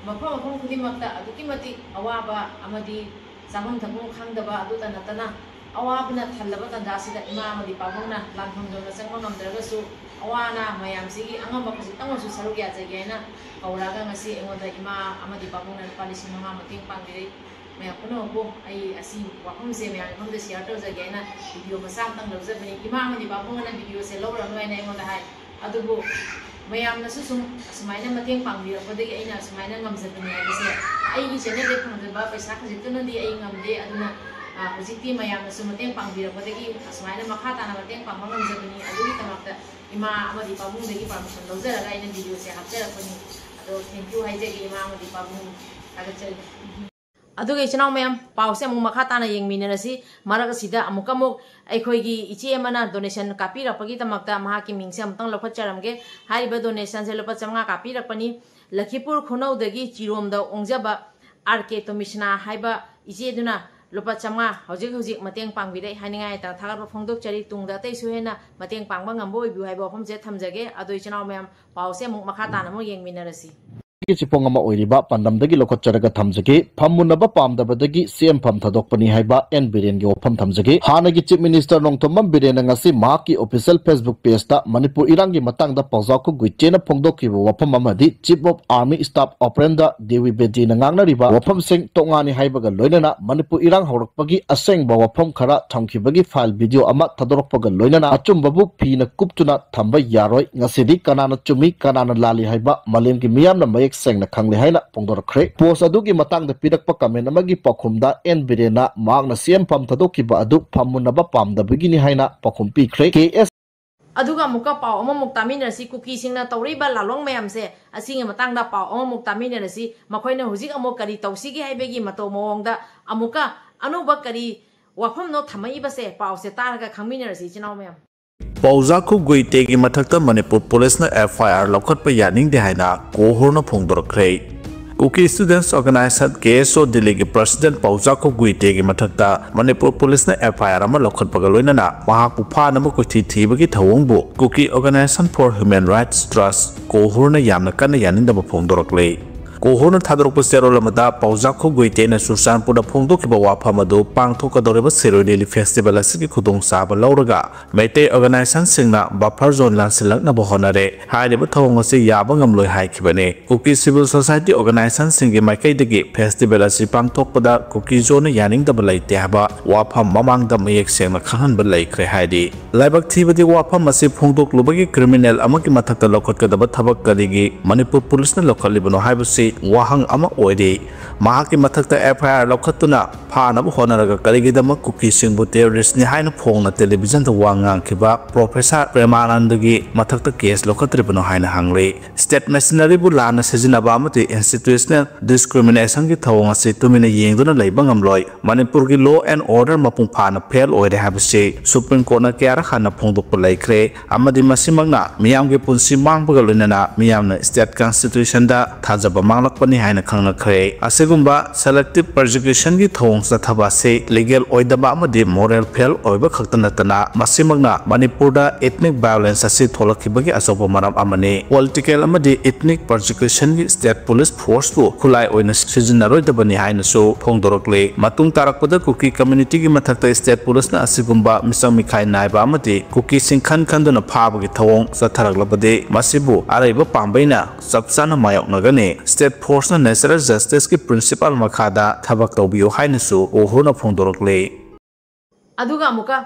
ꯃꯐꯝ ꯃꯐꯝ ꯈꯨꯗꯤꯡꯃꯛꯇ ꯑꯗꯨꯛꯀꯤ ꯃꯇꯤꯛ ꯑꯋꯥꯕ ꯑꯃꯗꯤ ꯆꯥꯐꯝ ꯊꯛꯐꯝ ꯈꯪꯗꯕ ꯑꯗꯨꯇ ꯅꯠꯇꯅ ꯑꯋꯥꯕꯅ ꯊꯜꯂꯕ ꯇꯥꯟꯖꯥꯁꯤꯗ ꯏꯃꯥ ꯑꯃꯗꯤ ꯄꯥꯕꯨꯡꯅ ꯂꯥꯟꯐꯝ ꯌꯧꯅ ꯆꯪꯕ ꯉꯝꯗ꯭ꯔꯒꯁꯨ ꯑꯋꯥ ꯑꯅꯥ ꯃꯌꯥꯝꯁꯤꯒꯤ ꯑꯉꯝꯕ ꯈꯖꯤꯛꯇꯪ ꯑꯣꯏꯔꯁꯨ ꯁꯔꯨꯛ ꯌꯥꯖꯒꯦ ꯍꯥꯏꯅ ꯀꯧꯔꯛꯑꯒ ꯉꯁꯤ ꯑꯩꯉꯣꯟꯗ ꯏꯃꯥ ꯑꯃꯗꯤ ꯄꯥꯕꯨꯡꯅ ꯂꯨꯄꯥ ꯂꯤꯁꯤꯡ ꯃꯉꯥ ꯃꯇꯦꯡ ꯄꯥꯡꯕꯤꯔꯛꯏ꯫ ꯃꯌꯥꯝ ꯄꯨꯝꯅꯃꯛꯄꯨ ꯑꯩ ꯑꯁꯤ ꯋꯥꯐꯝꯁꯦ ꯃꯌꯥꯝꯒꯤ ꯃꯐꯝꯗ share ꯇꯧꯖꯒꯦ ꯍꯥꯏꯅ video ꯃꯆꯥ ꯑꯃꯇꯪ ꯂꯧꯖꯕꯅꯤ꯫ ꯏꯃꯥ ꯑꯃꯗꯤ ꯄꯥꯕꯨꯡ ꯑꯅ videoꯁꯦ ꯂꯧꯔꯅꯨ ꯍꯥꯏꯅ ꯑꯩꯉꯣꯟꯗ ꯍꯥꯏ꯫ ꯑꯗꯨꯕꯨ ꯃꯌꯥꯝꯅꯁꯨ ꯁꯨꯝ ꯑꯁꯨꯃꯥꯏꯅ ꯃꯇꯦꯡ ꯄꯥꯡꯕꯤꯔꯛꯄꯗꯒꯤ ꯑꯩꯅ ꯑꯁꯨꯃꯥꯏꯅ ꯉꯝꯖꯕꯅꯤ ꯍꯥꯏꯕꯁꯦ, ꯑꯩꯒꯤ channelꯗ ꯐꯪꯖꯕ ꯄꯩꯁꯥ ꯈꯖꯤꯛꯇꯨꯅꯗꯤ ꯑꯩ ꯉꯝꯗꯦ꯫ ꯑꯗꯨꯅ, ꯑ, ꯍꯧꯖꯤꯛꯇꯤ ꯃꯌꯥꯝꯅꯁꯨ ꯃꯇꯦꯡ ꯄꯥꯡꯕꯤꯔꯛꯄꯗꯒꯤ ꯑꯁꯨꯃꯥꯏꯅ ꯃꯈꯥ ꯇꯥꯅ ꯃꯇꯦꯡ ꯄꯥꯡꯕ ꯉꯝꯖꯕꯅꯤ꯫ ꯑꯗꯨꯒꯤꯗꯃꯛꯇ ꯏꯃꯥ ꯑꯃꯗꯤ ꯄꯥꯕꯨꯡꯗꯒꯤ permission ꯂꯧꯖꯔꯒ ꯑꯩꯅ videoꯁꯦ ꯍꯥꯞꯆꯔꯛꯄꯅꯤ꯫ ꯑꯗꯣ thank you ꯍꯥꯏꯖꯒꯦ ꯏꯃꯥ ꯑꯃꯗꯤ ꯄꯥꯕꯨꯡ, ꯊꯥꯒꯠꯆꯔꯤ꯫ ꯑꯗꯨꯒ ꯏꯆꯤꯟ ꯏꯅꯥꯎ ꯃꯌꯥꯝ, ꯄꯥꯎꯁꯦ ꯑꯃꯨꯛ ꯃꯈꯥ ꯇꯥꯅ ꯌꯦꯡꯃꯤꯟꯅꯔꯁꯤ꯫ ꯃꯔꯛ ꯑꯁꯤꯗ ꯑꯃꯨꯛꯀ ꯑꯃꯨꯛ ꯑꯩꯈꯣꯏꯒꯤ ꯏꯆꯦ ꯑꯃꯅ donation ꯀꯥꯞꯄꯤꯔꯛꯄꯒꯤꯗꯃꯛꯇ ꯃꯍꯥꯛꯀꯤ ꯃꯤꯡꯁꯦ ꯑꯃꯨꯛꯇꯪ ꯂꯧꯈꯠꯆꯔꯝꯒꯦ꯫ ꯍꯥꯏꯔꯤꯕ donationꯁꯦ ꯂꯨꯄꯥ ꯆꯥꯝꯃꯉꯥ ꯀꯥꯞꯄꯤꯔꯛꯄꯅꯤ꯫ ꯂꯈꯤꯄꯨꯔ ꯈꯨꯅꯧꯗꯒꯤ ꯆꯤꯔꯣꯝꯗ ꯑꯣꯡꯖꯕ ꯑꯥꯔ ꯀꯦ ꯇꯣꯃꯤꯁꯅꯥ ꯍꯥꯏꯕ ꯏꯆꯦꯗꯨꯅ ꯂꯨꯄꯥ ꯆꯥꯝꯃꯉꯥ ꯍꯧꯖꯤꯛ ꯍꯧꯖꯤꯛ ꯃꯇꯦꯡ ꯄꯥꯡꯕꯤꯔꯛꯏ ꯍꯥꯏꯅꯤꯡꯉꯥꯏ ꯍꯥꯏꯇꯥꯔꯦ꯫ ꯊꯥꯒꯠꯄ ꯐꯣꯡꯗꯣꯛꯆꯔꯤ꯫ ꯇꯨꯡꯗ ꯑꯇꯩꯁꯨ ꯍꯦꯟꯅ ꯃꯇꯦꯡ ꯄꯥꯡꯕ ꯉꯝꯕ ꯑꯣꯏꯕꯤꯌꯨ ꯍꯥꯏꯕ ꯋꯥꯐꯝꯁꯦ ꯊꯝꯖꯒꯦ꯫ ꯑꯗꯣ ꯏꯆꯤꯟ ꯏꯅꯥꯎ ꯃꯌꯥꯝ, ꯄꯥꯎꯁꯦ ꯑꯃꯨꯛ ꯃꯈꯥ ꯇꯥꯅ ꯑꯃꯨꯛ ꯌꯦꯡꯃꯤꯟꯅꯔꯁꯤ꯫ ꯆꯤꯐꯣꯡ ꯑꯃ ꯑꯣꯏꯔꯤꯕ ꯄꯥꯟꯗꯝꯗꯒꯤ ꯂꯧꯈꯠꯆꯔꯒ ꯊꯝꯖꯒꯦ꯫ ꯐꯝꯃꯨꯟꯅꯕ ꯄꯥꯝꯗꯕꯗꯒꯤ ꯁꯤ ꯑꯦꯝ ꯐꯝ ꯊꯥꯗꯣꯛꯄꯅꯤ ꯍꯥꯏꯕ ꯑꯦꯟ ꯕꯤꯔꯦꯟꯒꯤ ꯋꯥꯐꯝ ꯊꯝꯖꯒꯦ꯫ ꯍꯥꯟꯅꯒꯤ ꯆꯤꯐ ꯃꯤꯅꯤꯁꯇꯔ ꯅꯣꯡꯊꯣꯝꯕꯝ ꯕꯤꯔꯦꯟꯅ ꯉꯁꯤ ꯃꯍꯥꯛꯀꯤ ꯑꯣꯐꯤꯁꯤꯌꯦꯜ ꯐꯦꯁꯕꯨꯛ ꯄꯦꯖꯇ ꯃꯅꯤꯄꯨꯔ ꯏꯔꯥꯡꯒꯤ ꯃꯇꯥꯡꯗ ꯄꯥꯎꯖꯥꯈꯣ ꯒꯨꯏꯇꯦꯅ ꯐꯣꯡꯗꯣꯛꯈꯤꯕ ꯋꯥꯐꯝ ꯑꯃꯗꯤ ꯆꯤꯐ ꯑꯣꯐ ꯑꯥꯔꯃꯤ ꯁ꯭ꯇꯥꯐ ꯑꯣꯄꯦꯔꯦꯟꯗ ꯗꯦꯋꯤ ꯕꯦꯗꯤꯅ ꯉꯥꯡꯅꯔꯤꯕ ꯋꯥꯐꯝꯁꯤꯡ ꯇꯣꯉꯥꯟꯅꯤ ꯍꯥꯏꯕꯒ ꯂꯣꯏꯅꯅ ꯃꯅꯤꯄꯨꯔ ꯏꯔꯥꯡ ꯍꯧꯔꯛꯄꯒꯤ ꯑꯁꯦꯡꯕ ꯋꯥꯐꯝ ꯈꯔ ꯊꯝꯈꯤꯕꯒꯤ ꯐꯥꯏꯜ ꯚꯤꯗꯤꯑꯣ ꯑꯃ ꯊꯥꯗꯣꯔꯛꯄꯒ ꯂꯣꯏꯅꯅ ꯑꯆꯨꯝꯕꯕꯨ ꯐꯤꯅ ꯀꯨꯞꯇꯨꯅ ꯊꯝꯕ ꯌꯥꯔꯣꯏ꯫ ꯉꯁꯤꯗꯤ ꯀꯅꯥꯅ ꯆꯨꯝꯃꯤ, ꯀꯅꯥꯅ ꯂꯥꯜꯂꯤ ꯍꯥꯏꯕ ꯃꯥꯂꯦꯝꯒꯤ ꯃꯤꯌꯥꯝꯅ ꯃꯌꯦꯛ ꯁꯦꯡꯅ ꯈꯪꯂꯦ ꯍꯥꯏꯅ ꯐꯣꯡꯗꯣꯔꯛꯈ꯭ꯔꯦ꯫ ꯄꯣꯁ ꯑꯗꯨꯒꯤ ꯃꯇꯥꯡꯗ ꯄꯤꯔꯛꯄ ꯀꯃꯦꯟ ꯑꯃꯒꯤ ꯄꯥꯎꯈꯨꯝꯗ ꯑꯦꯟ ꯕꯤꯔꯦꯟꯅ ꯃꯍꯥꯛꯅ ꯁꯤ ꯑꯦꯝ ꯐꯝ ꯊꯥꯗꯣꯛꯈꯤꯕ ꯑꯗꯨ ꯐꯝꯃꯨꯟꯅꯕ ꯄꯥꯝꯗꯕꯒꯤꯅꯤ ꯍꯥꯏꯅ ꯄꯥꯎꯈꯨꯝ ꯄꯤꯈ꯭ꯔꯦ꯫ ꯀꯦ ꯑꯦꯁ ꯑꯗꯨꯒ ꯑꯃꯨꯛꯀ ꯄꯥꯎ ꯑꯃꯃꯨꯛ ꯇꯥꯃꯤꯟꯅꯔꯁꯤ꯫ ꯀꯨꯀꯤꯁꯤꯡꯅ ꯇꯧꯔꯤꯕ ꯂꯥꯂꯣꯡ ꯃꯌꯥꯝꯁꯦ, ꯑꯁꯤꯒꯤ ꯃꯇꯥꯡꯗ ꯄꯥꯎ ꯑꯃꯃꯨꯛ ꯇꯥꯃꯤꯟꯅꯔꯁꯤ꯫ ꯃꯈꯣꯏꯅ ꯍꯧꯖꯤꯛ ꯑꯃꯨꯛ ꯀꯔꯤ ꯇꯧꯁꯤꯒꯦ ꯍꯥꯏꯕꯒꯤ ꯃꯇꯧ ꯃꯑꯣꯡꯗ ꯑꯃꯨꯛꯀ ꯑꯅꯧꯕ ꯀꯔꯤ ꯋꯥꯐꯝꯅꯣ ꯊꯝꯃꯛꯏꯕꯁꯦ, ꯄꯥꯎꯁꯦ ꯇꯥꯔꯒ ꯈꯪꯃꯤꯟꯅꯔꯁꯤ, ꯏꯆꯤꯟ ꯏꯅꯥꯎ ꯃꯌꯥꯝ꯫ ꯄꯥꯎꯖꯥꯈꯣ ꯒꯨꯏꯇꯦꯒꯤ ꯃꯊꯛꯇ ꯃꯅꯤꯄꯨꯔ ꯄꯨꯂꯤꯁꯅ ꯑꯦꯐ ꯑꯥꯏ ꯑꯥꯔ ꯂꯧꯈꯠꯄ ꯌꯥꯅꯤꯡꯗꯦ ꯍꯥꯏꯅ ꯀꯣꯍꯨꯔꯅ ꯐꯣꯡꯗꯣꯔꯛꯈ꯭ꯔꯦ꯫ ꯀꯨꯀꯤ ꯁ꯭ꯇꯨꯗꯦꯟꯠꯁ ꯑꯣꯔꯒꯅꯥꯏꯖꯦꯁꯟ, ꯀꯦ ꯑꯦꯁ ꯑꯣ, ꯗꯤꯜꯂꯤꯒꯤ ꯄ꯭ꯔꯁꯤꯗꯦꯟꯠ ꯄꯥꯎꯖꯥꯈꯣ ꯒꯨꯏꯇꯦꯒꯤ ꯃꯊꯛꯇ ꯃꯅꯤꯄꯨꯔ ꯄꯨꯂꯤꯁꯅ ꯑꯦꯐ ꯑꯥꯏ ꯑꯥꯔ ꯑꯃ ꯂꯧꯈꯠꯄꯒ ꯂꯣꯏꯅꯅ ꯃꯍꯥꯛꯄꯨ ꯐꯥꯅꯕ ꯀꯣꯏꯊꯤ ꯊꯤꯕꯒꯤ ꯊꯧꯑꯣꯡꯕꯨ Kuki organization for human rights trust, ꯀꯣꯍꯨꯔꯅ ꯌꯥꯝꯅ ꯀꯟꯅ ꯌꯥꯅꯤꯡꯗꯕ ꯐꯣꯡꯗꯣꯔꯛꯂꯦ꯫ ꯀꯣꯍꯨꯔꯅ ꯊꯥꯗꯣꯔꯛꯄ ꯆꯦꯔꯣꯜ ꯑꯃꯗ ꯄꯥꯎꯖꯥꯈꯣ ꯒꯨꯏꯇꯦꯅ ꯆꯨꯔꯆꯥꯟꯄꯨꯔꯗ ꯐꯣꯡꯗꯣꯛꯈꯤꯕ ꯋꯥꯐꯝ ꯑꯗꯨ ꯄꯥꯡꯊꯣꯛꯀꯗꯧꯔꯤꯕ ꯁꯤꯔꯣꯏ ꯂꯤꯂꯤ ꯐꯦꯁꯇꯤꯚꯦꯜ ꯑꯁꯤꯒꯤ ꯈꯨꯗꯣꯡꯆꯥꯕ ꯂꯧꯔꯒ ꯃꯩꯇꯩ ꯑꯣꯔꯒꯅꯥꯏꯖꯦꯁꯟꯁꯤꯡꯅ ꯕꯐꯔ ꯖꯣꯟ ꯂꯥꯟꯁꯤꯜꯂꯛꯅꯕ ꯍꯣꯠꯅꯔꯦ꯫ ꯍꯥꯏꯔꯤꯕ ꯊꯧꯑꯣꯡ ꯑꯁꯤ ꯌꯥꯕ ꯉꯝꯂꯣꯏ ꯍꯥꯏꯈꯤꯕꯅꯤ꯫ ꯀꯨꯀꯤ ꯁꯤꯚꯤꯜ ꯁꯣꯁꯥꯏꯇꯤ ꯑꯣꯔꯒꯅꯥꯏꯖꯦꯁꯟꯁꯤꯡꯒꯤ ꯃꯥꯏꯀꯩꯗꯒꯤ ꯐꯦꯁꯇꯤꯚꯦꯜ ꯑꯁꯤ ꯄꯥꯡꯊꯣꯛꯄꯗ ꯀꯨꯀꯤ ꯖꯣꯟꯅ ꯌꯥꯅꯤꯡꯗꯕ ꯂꯩꯇꯦ ꯍꯥꯏꯕ ꯋꯥꯐꯝ ꯃꯃꯥꯡꯗ ꯃꯌꯦꯛ ꯁꯦꯡꯅ ꯈꯪꯍꯟꯕ ꯂꯩꯈ꯭ꯔꯦ ꯍꯥꯏꯔꯤ꯫ ꯂꯥꯏꯕꯛ ꯊꯤꯕꯗꯤ, ꯋꯥꯐꯝ ꯑꯁꯤ ꯐꯣꯡꯗꯣꯛꯂꯨꯕꯒꯤ ꯀ꯭ꯔꯤꯃꯤꯅꯦꯜ ꯑꯃꯒꯤ ꯃꯊꯛꯇ ꯂꯧꯈꯠꯀꯗꯕ ꯊꯕꯛ ꯀꯔꯤꯒꯤ ꯃꯅꯤꯄꯨꯔ ꯄꯨꯂꯤꯁꯅ ꯂꯧꯈꯠꯂꯤꯕꯅꯣ ꯍꯥꯏꯕꯁꯤ ꯋꯥꯍꯪ ꯑꯃ ꯑꯣꯏꯔꯤ꯫ ꯃꯍꯥꯛꯀꯤ ꯃꯊꯛꯇ ꯑꯦꯐ ꯑꯥꯏ ꯑꯥꯔ ꯂꯧꯈꯠꯇꯨꯅ ꯐꯥꯅꯕ ꯍꯣꯠꯅꯔꯒ ꯀꯔꯤꯒꯤꯗꯃꯛ ꯀꯨꯀꯤꯁꯤꯡꯕꯨ ꯇꯦꯔꯣꯔꯤꯁ꯭ꯠꯅꯤ ꯍꯥꯏꯅ ꯐꯣꯡꯅ ꯇꯦꯂꯤꯚꯤꯖꯟꯗ ꯋꯥ ꯉꯥꯡꯈꯤꯕ ꯄ꯭ꯔꯣꯐꯦꯁꯔ ꯄ꯭ꯔꯦꯃꯥꯅꯟꯗꯒꯤ ꯃꯊꯛꯇ ꯀꯦꯁ ꯂꯧꯈꯠꯇ꯭ꯔꯤꯕꯅꯣ ꯍꯥꯏꯅ ꯍꯪꯂꯤ꯫ ꯁ꯭ꯇꯦꯠ ꯃꯦꯁꯤꯅꯔꯤꯕꯨ ꯂꯥꯟꯅ ꯁꯤꯖꯤꯟꯅꯕ ꯑꯃꯗꯤ ꯏꯟꯁꯇꯤꯇ꯭ꯌꯨꯁꯅꯦꯜ ꯗꯤꯁꯀ꯭ꯔꯤꯃꯤꯅꯦꯁꯟꯒꯤ ꯊꯧꯑꯣꯡ ꯑꯁꯤ ꯇꯨꯃꯤꯟꯅ ꯌꯦꯡꯗꯨꯅ ꯂꯩꯕ ꯉꯝꯂꯣꯏ꯫ ꯃꯅꯤꯄꯨꯔꯒꯤ ꯂꯣ ꯑꯦꯟ ꯑꯣꯔꯗꯔ ꯃꯄꯨꯡ ꯐꯥꯅ ꯐꯦꯜ ꯑꯣꯏꯔꯦ ꯍꯥꯏꯕꯁꯤ ꯁꯨꯄ꯭ꯔꯤꯝ ꯀꯣꯔꯠꯅ ꯀꯌꯥꯔꯛ ꯍꯟꯅ ꯐꯣꯡꯗꯣꯛꯄ ꯂꯩꯈ꯭ꯔꯦ ꯑꯃꯗꯤ ꯃꯁꯤꯃꯛꯅ ꯃꯤꯌꯥꯝꯒꯤ ꯄꯨꯟꯁꯤ ꯃꯥꯡꯕꯒ ꯂꯣꯏꯅꯅ ꯃꯤꯌꯥꯝꯅ ꯁ꯭ꯇꯦꯠ ꯀꯟꯁꯇꯤꯇ꯭ꯌꯨꯁꯟꯗ ꯊꯥꯖꯕ ꯉꯥꯡꯂꯛꯄꯅꯤ ꯍꯥꯏꯅ ꯈꯪꯅꯈ꯭ꯔꯦ꯫ ꯑꯁꯤꯒꯨꯝꯕ selective persecutionꯒꯤ ꯊꯧꯑꯣꯡ ꯆꯠꯊꯕ ꯑꯁꯤ legal ꯑꯣꯏꯗꯕ ꯑꯃꯗꯤ moral fail ꯑꯣꯏꯕ ꯈꯛꯇ ꯅꯠꯇꯅ, ꯃꯁꯤꯃꯛꯅ ꯃꯅꯤꯄꯨꯔꯗ ethnic violence ꯑꯁꯤ ꯊꯣꯛꯂꯛꯈꯤꯕꯒꯤ ꯑꯆꯧꯕ ꯃꯔꯝ ꯑꯃꯅꯤ꯫ Political ꯑꯃꯗꯤ ethnic persecutionꯒꯤ state police forceꯄꯨ ꯈꯨꯠꯂꯥꯏ ꯑꯣꯏꯅ ꯁꯤꯖꯤꯟꯅꯔꯣꯏꯗꯕꯅꯤ ꯍꯥꯏꯅꯁꯨ ꯐꯣꯡꯗꯣꯔꯛꯂꯤ꯫ ꯃꯇꯨꯡ ꯇꯥꯔꯛꯄꯗ ꯀꯨꯀꯤ communityꯒꯤ ꯃꯊꯛꯇ state policeꯅ ꯑꯁꯤꯒꯨꯝꯕ ꯃꯤꯆꯪ ꯃꯤꯈꯥꯏ ꯅꯥꯏꯕ ꯑꯃꯗꯤ ꯀꯨꯀꯤꯁꯤꯡ ꯈꯟ ꯈꯟꯗꯨꯅ ꯐꯥꯕꯒꯤ ꯊꯧꯑꯣꯡ ꯆꯠꯊꯔꯛꯂꯕꯗꯤ, ꯃꯁꯤꯕꯨ ꯑꯔꯩꯕ ꯄꯥꯝꯕꯩꯅ ꯆꯞ ꯆꯥꯅ ꯃꯥꯌꯣꯛꯅꯒꯅꯤ꯫ State forceꯅ natural justiceꯀꯤ principle ꯃꯈꯥꯗ ꯊꯕꯛ ꯇꯧꯕꯤꯌꯨ ꯍꯥꯏꯅꯁꯨ ꯎꯍꯨꯔꯅ ꯐꯣꯡꯗꯣꯔꯛꯂꯤ꯫ ꯑꯗꯨꯒ ꯑꯃꯨꯛꯀ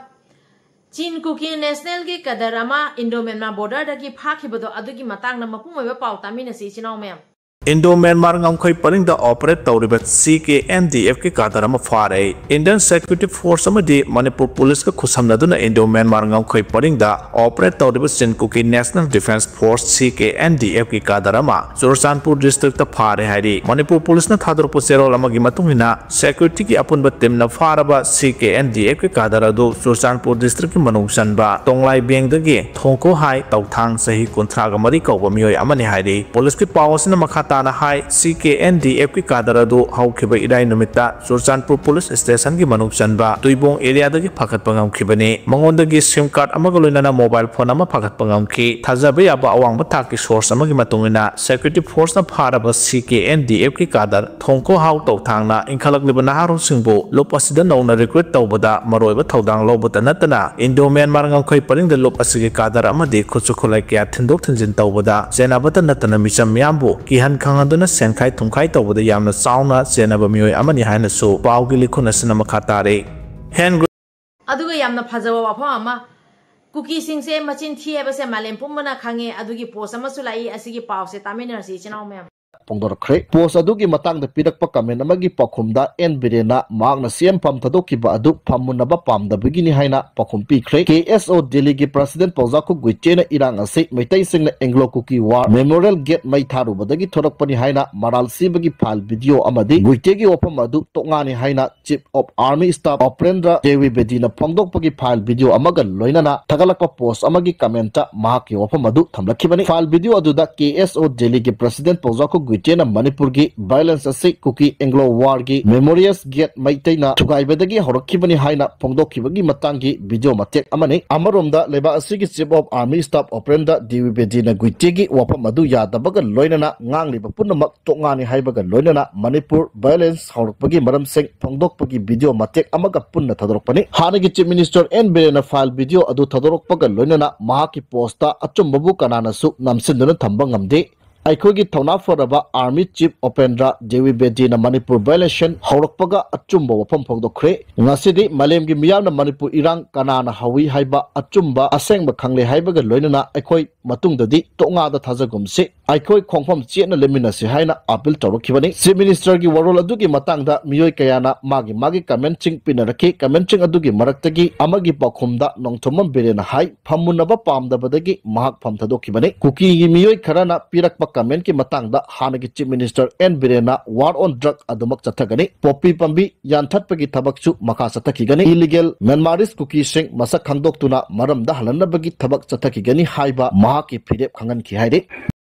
ꯆꯤꯟ ꯀꯨꯀꯤ nationalꯒꯤ cadre ꯑꯃ Indo Myanmar borderꯗꯒꯤ ꯐꯥꯈꯤꯕꯗꯣ, ꯑꯗꯨꯒꯤ ꯃꯇꯥꯡꯗ ꯃꯄꯨꯡ ꯑꯣꯏꯕ ꯄꯥꯎ ꯇꯥꯃꯤꯟꯅꯁꯤ, ꯏꯆꯤꯟ ꯏꯅꯥꯎ ꯃꯌꯥꯝ꯫ Indo Myanmar ꯉꯝꯈꯩ ꯄꯔꯤꯡꯗ operate ꯇꯧꯔꯤꯕ C K N D Fꯀꯤ cadre ꯑꯃ ꯐꯥꯔꯦ꯫ Indian Security Force ꯑꯃꯗꯤ ꯃꯅꯤꯄꯨꯔ Policeꯀ ꯈꯨꯠꯁꯝꯅꯗꯨꯅ Indo Myanmar ꯉꯝꯈꯩ ꯄꯔꯤꯡꯗ operate ꯇꯧꯔꯤꯕ ꯆꯤꯟ ꯀꯨꯀꯤ National Defence Force, C K N D Fꯀꯤ cadre ꯑꯃ ꯆꯨꯔꯆꯥꯟꯄꯨꯔ districtꯇ ꯐꯥꯔꯦ ꯍꯥꯏꯔꯤ꯫ ꯃꯅꯤꯄꯨꯔ Policeꯅ ꯊꯥꯗꯣꯔꯛꯄ ꯆꯦꯔꯣꯜ ꯑꯃꯒꯤ ꯃꯇꯨꯡ ꯏꯟꯅ, securityꯒꯤ ꯑꯄꯨꯟꯕ teamꯅ ꯐꯥꯔꯕ C K N D Fꯀꯤ cadre ꯑꯗꯨ ꯆꯨꯔꯆꯥꯟꯄꯨꯔ districtꯀꯤ ꯃꯅꯨꯡ ꯆꯟꯕ ꯇꯣꯡꯂꯥꯏꯕꯦꯡꯗꯒꯤ ꯊꯣꯡꯀꯣ ꯍꯥꯏ ꯇꯧꯊꯥꯡ, ꯆꯍꯤ ꯀꯨꯟꯊ꯭ꯔꯥꯒ ꯃꯔꯤ ꯀꯧꯕ ꯃꯤꯑꯣꯏ ꯑꯃꯅꯤ ꯍꯥꯏꯔꯤ꯫ Policeꯀꯤ ꯄꯥꯎ ꯑꯁꯤꯅ ꯃꯈꯥ ꯇꯥꯅ ꯍꯥꯏ, C K N D Fꯀꯤ cadre ꯑꯗꯨ ꯍꯧꯈꯤꯕ ꯏꯔꯥꯏ ꯅꯨꯃꯤꯠꯇ ꯆꯨꯔꯆꯥꯟꯄꯨꯔ Police Stationꯒꯤ ꯃꯅꯨꯡ ꯆꯟꯕ ꯇꯨꯏꯕꯣꯡ areaꯗꯒꯤ ꯐꯥꯒꯠꯄ ꯉꯝꯈꯤꯕꯅꯤ꯫ ꯃꯉꯣꯟꯗꯒꯤ SIM card ꯑꯃꯒ ꯂꯣꯏꯅꯅ mobile phone ꯑꯃ ꯐꯥꯒꯠꯄ ꯉꯝꯈꯤ꯫ ꯊꯥꯖꯕ ꯌꯥꯕ ꯑꯋꯥꯡꯕ ꯊꯥꯛꯀꯤ source ꯑꯃꯒꯤ ꯃꯇꯨꯡ ꯏꯟꯅ, security forceꯅ ꯐꯥꯔꯕ C K N D Fꯀꯤ cadre ꯊꯣꯡꯀꯣ ꯍꯥꯎ ꯇꯧꯊꯥꯡꯅ ꯏꯟꯈꯠꯂꯛꯂꯤꯕ ꯅꯍꯥꯔꯣꯜꯁꯤꯡꯕꯨ ꯂꯨꯞ ꯑꯁꯤꯗ ꯅꯧꯅ recruit ꯇꯧꯕꯗ ꯃꯔꯨꯑꯣꯏꯕ ꯊꯧꯗꯥꯡ ꯂꯧꯕꯇ ꯅꯠꯇꯅ, Indo Myanmar ꯉꯝꯈꯩ ꯄꯔꯤꯡꯗ ꯂꯨꯞ ꯑꯁꯤꯒꯤ cadre ꯑꯃꯗꯤ ꯈꯨꯠꯁꯨ ꯈꯨꯠꯂꯥꯏ ꯀꯌꯥ ꯊꯤꯟꯗꯣꯛ ꯊꯤꯟꯖꯤꯟ ꯇꯧꯕꯗ ꯆꯦꯟꯅꯕꯇ ꯅꯠꯇꯅ, ꯃꯤꯆꯝ ꯃꯤꯌꯥꯝꯕꯨ ꯀꯤꯍꯟ ꯈꯪꯍꯟꯗꯨꯅ ꯁꯦꯟꯈꯥꯏ ꯊꯨꯝꯈꯥꯏ ꯇꯧꯕꯗ ꯌꯥꯝꯅ ꯆꯥꯎꯅ ꯆꯦꯟꯅꯕ ꯃꯤꯑꯣꯏ ꯑꯃꯅꯤ ꯍꯥꯏꯅꯁꯨ ꯄꯥꯎꯒꯤ ꯂꯤꯈꯨꯟ ꯑꯁꯤꯅ ꯃꯈꯥ ꯇꯥꯔꯤ꯫ Hand grenade ꯑꯗꯨꯒ ꯌꯥꯝꯅ ꯐꯖꯕ ꯋꯥꯐꯝ ꯑꯃ, ꯀꯨꯀꯤꯁꯤꯡꯁꯦ ꯃꯆꯤꯟ ꯊꯤ ꯍꯥꯏꯕꯁꯦ ꯃꯥꯂꯦꯝ ꯄꯨꯝꯕꯅ ꯈꯪꯉꯦ꯫ ꯑꯗꯨꯒꯤ post ꯑꯃꯁꯨ ꯂꯥꯛꯏ꯫ ꯑꯁꯤꯒꯤ ꯄꯥꯎꯁꯦ ꯇꯥꯃꯤꯟꯅꯔꯁꯤ, ꯏꯆꯤꯟ ꯏꯅꯥꯎ ꯃꯌꯥꯝ꯫ ꯐꯣꯡꯗꯣꯔꯛꯈ꯭ꯔꯦ꯫ Post ꯑꯗꯨꯒꯤ ꯃꯇꯥꯡꯗ ꯄꯤꯔꯛꯄ comment ꯑꯃꯒꯤ ꯄꯥꯎꯈꯨꯝꯗ ꯑꯦꯟ ꯕꯤꯔꯦꯟꯅ ꯃꯍꯥꯛꯅ ꯁꯤ ꯑꯦꯝ ꯐꯝ ꯊꯥꯗꯣꯛꯈꯤꯕ ꯑꯗꯨ ꯐꯝꯃꯨꯟꯅꯕ ꯄꯥꯝꯗꯕꯒꯤꯅꯤ ꯍꯥꯏꯅ ꯄꯥꯎꯈꯨꯝ ꯄꯤꯈ꯭ꯔꯦ꯫ ꯀꯦ ꯑꯦꯁ ꯑꯣ ꯗꯤꯜꯂꯤꯒꯤ president ꯄꯧꯖꯥꯈꯨ ꯒꯨꯏꯇꯦꯅ ꯏꯔꯥꯡ ꯑꯁꯤ ꯃꯩꯇꯩꯁꯤꯡꯅ Anglo Kuki War Memorial Gate ꯃꯩ ꯊꯥꯔꯨꯕꯗꯒꯤ ꯊꯣꯔꯛꯄꯅꯤ ꯍꯥꯏꯅ ꯃꯔꯥꯜ ꯁꯤꯕꯒꯤ file video ꯑꯃꯗꯤ ꯒꯨꯏꯇꯦꯒꯤ ꯋꯥꯐꯝ ꯑꯗꯨ ꯇꯣꯉꯥꯟꯅꯤ ꯍꯥꯏꯅ Chief of Army Staff ꯑꯣꯄꯦꯟꯗ꯭ꯔ ꯗ꯭ꯋꯤꯕꯦꯗꯤꯅ ꯐꯣꯡꯗꯣꯛꯄꯒꯤ file video ꯑꯃꯒ ꯂꯣꯏꯅꯅ ꯊꯥꯒꯠꯂꯛꯄ post ꯑꯃꯒꯤ comment ꯃꯍꯥꯛꯀꯤ ꯋꯥꯐꯝ ꯑꯗꯨ ꯊꯝꯂꯛꯈꯤꯕꯅꯤ꯫ File video ꯑꯗꯨꯗ ꯀꯦ ꯑꯦꯁ ꯑꯣ ꯗꯤꯜꯂꯤꯒꯤ president ꯄꯧꯖꯥꯈꯨ ꯒꯨꯏꯇꯦ ꯆꯦꯅ ꯃꯅꯤꯄꯨꯔꯒꯤ violence ꯑꯁꯤ ꯀꯨꯀꯤ ꯑꯦꯡꯒ꯭ꯂꯣ ꯋꯥꯔꯒꯤ ꯃꯦꯃꯣꯔꯤꯌꯁ ꯒꯦꯠ ꯃꯩꯇꯩꯅ ꯊꯨꯒꯥꯏꯕꯗꯒꯤ ꯍꯧꯔꯛꯈꯤꯕꯅꯤ ꯍꯥꯏꯅ ꯐꯣꯡꯗꯣꯛꯈꯤꯕꯒꯤ ꯃꯇꯥꯡꯒꯤ video ꯃꯇꯦꯛ ꯑꯃꯅꯤ꯫ ꯑꯃꯔꯣꯝꯗ ꯂꯩꯕꯥꯛ ꯑꯁꯤꯒꯤ Chief of Army Staff Upendra ꯗꯤ ꯋꯤ ꯕꯦꯗꯤꯅ ꯒꯨꯏꯇꯦꯒꯤ ꯋꯥꯐꯝ ꯑꯗꯨ ꯌꯥꯗꯕꯒ ꯂꯣꯏꯅꯅ ꯉꯥꯡꯂꯤꯕ ꯄꯨꯝꯅꯃꯛ ꯇꯣꯛꯉꯥꯅꯤ ꯍꯥꯏꯕꯒ ꯂꯣꯏꯅꯅ ꯃꯅꯤꯄꯨꯔ violence ꯍꯧꯔꯛꯄꯒꯤ ꯃꯔꯝꯁꯤꯡ ꯐꯣꯡꯗꯣꯛꯄꯒꯤ video ꯃꯇꯦꯛ ꯑꯃꯒ ꯄꯨꯟꯅ ꯊꯥꯗꯣꯔꯛꯄꯅꯤ꯫ ꯍꯥꯟꯅꯒꯤ Chief Minister ꯑꯦꯟ ꯕꯤꯔꯦꯟꯅ file video ꯑꯗꯨ ꯊꯥꯗꯣꯔꯛꯄꯒ ꯂꯣꯏꯅꯅ ꯃꯍꯥꯛꯀꯤ post ꯑꯆꯨꯝꯕꯕꯨ ꯀꯅꯥꯅꯁꯨ ꯅꯝꯁꯤꯟꯗꯨꯅ ꯊꯝꯕ ꯉꯝꯗꯦ꯫ ꯑꯩꯈꯣꯏꯒꯤ ꯊꯧꯅꯥ ꯐꯔꯕ Army Chief ꯑꯣꯄꯦꯔꯦꯟꯗ ꯗꯤ ꯋꯤ ꯕꯦꯗꯤꯅ ꯃꯅꯤꯄꯨꯔ violence ꯍꯧꯔꯛꯄꯒ ꯑꯆꯨꯝꯕ ꯋꯥꯐꯝ ꯐꯣꯡꯗꯣꯛꯈ꯭ꯔꯦ꯫ ꯉꯁꯤꯗꯤ ꯃꯥꯂꯦꯝꯒꯤ ꯃꯤꯌꯥꯝꯅ ꯃꯅꯤꯄꯨꯔ ꯏꯔꯥꯡ ꯀꯅꯥꯅ ꯍꯧꯏ ꯍꯥꯏꯕ ꯑꯆꯨꯝꯕ ꯑꯁꯦꯡꯕ ꯈꯪꯂꯦ ꯍꯥꯏꯕꯒ ꯂꯣꯏꯅꯅ ꯑꯩꯈꯣꯏ ꯃꯇꯨꯡꯗꯗꯤ ꯇꯣꯛꯉꯥꯗ ꯊꯥꯖꯒꯨꯝꯁꯤ, ꯑꯩꯈꯣꯏ ꯈꯣꯡꯐꯝ ꯆꯦꯠꯅ ꯂꯦꯞꯃꯤꯟꯅꯁꯤ ꯍꯥꯏꯅ appeal ꯇꯧꯔꯛꯈꯤꯕꯅꯤ꯫ Chief Ministerꯒꯤ ꯋꯥꯔꯣꯜ ꯑꯗꯨꯒꯤ ꯃꯇꯥꯡꯗ ꯃꯤꯑꯣꯏ ꯀꯌꯥꯅ ꯃꯥꯒꯤ ꯃꯥꯒꯤ commentꯁꯤꯡ ꯄꯤꯅꯔꯛꯈꯤ꯫ Commentꯁꯤꯡ ꯑꯗꯨꯒꯤ ꯃꯔꯛꯇꯒꯤ ꯑꯃꯒꯤ ꯄꯥꯎꯈꯨꯝꯗ ꯅꯣꯡꯊꯣꯝꯕꯝ ꯕꯤꯔꯦꯟꯅ ꯍꯥꯏ, ꯐꯝꯃꯨꯟꯅꯕ ꯄꯥꯝꯗꯕꯗꯒꯤ ꯃꯍꯥꯛ ꯐꯝ ꯊꯥꯗꯣꯛꯈꯤꯕꯅꯤ꯫ ꯀꯨꯀꯤꯒꯤ ꯃꯤꯑꯣꯏ ꯈꯔꯅ ꯄꯤꯔꯛꯄ commentꯀꯤ ꯃꯇꯥꯡꯗ ꯍꯥꯟꯅꯒꯤ Chief Minister ꯑꯦꯟ ꯕꯤꯔꯦꯟꯅ war on drug ꯑꯗꯨꯃꯛ ꯆꯠꯊꯒꯅꯤ꯫ ꯄꯣꯄꯤ ꯄꯥꯝꯕꯤ ꯌꯥꯟꯊꯠꯄꯒꯤ ꯊꯕꯛꯁꯨ ꯃꯈꯥ ꯆꯠꯊꯈꯤꯒꯅꯤ꯫ Illegal Myanmarese ꯀꯨꯀꯤꯁꯤꯡ ꯃꯁꯛ ꯈꯪꯗꯣꯛꯇꯨꯅ ꯃꯔꯝꯗ ꯍꯜꯍꯟꯅꯕꯒꯤ ꯊꯕꯛ ꯆꯠꯊꯈꯤꯒꯅꯤ ꯍꯥꯏꯕ ꯃꯍꯥꯛꯀꯤ ꯐꯤꯔꯦꯞ ꯈꯪꯍꯟꯈꯤ ꯍꯥꯏꯔꯤ꯫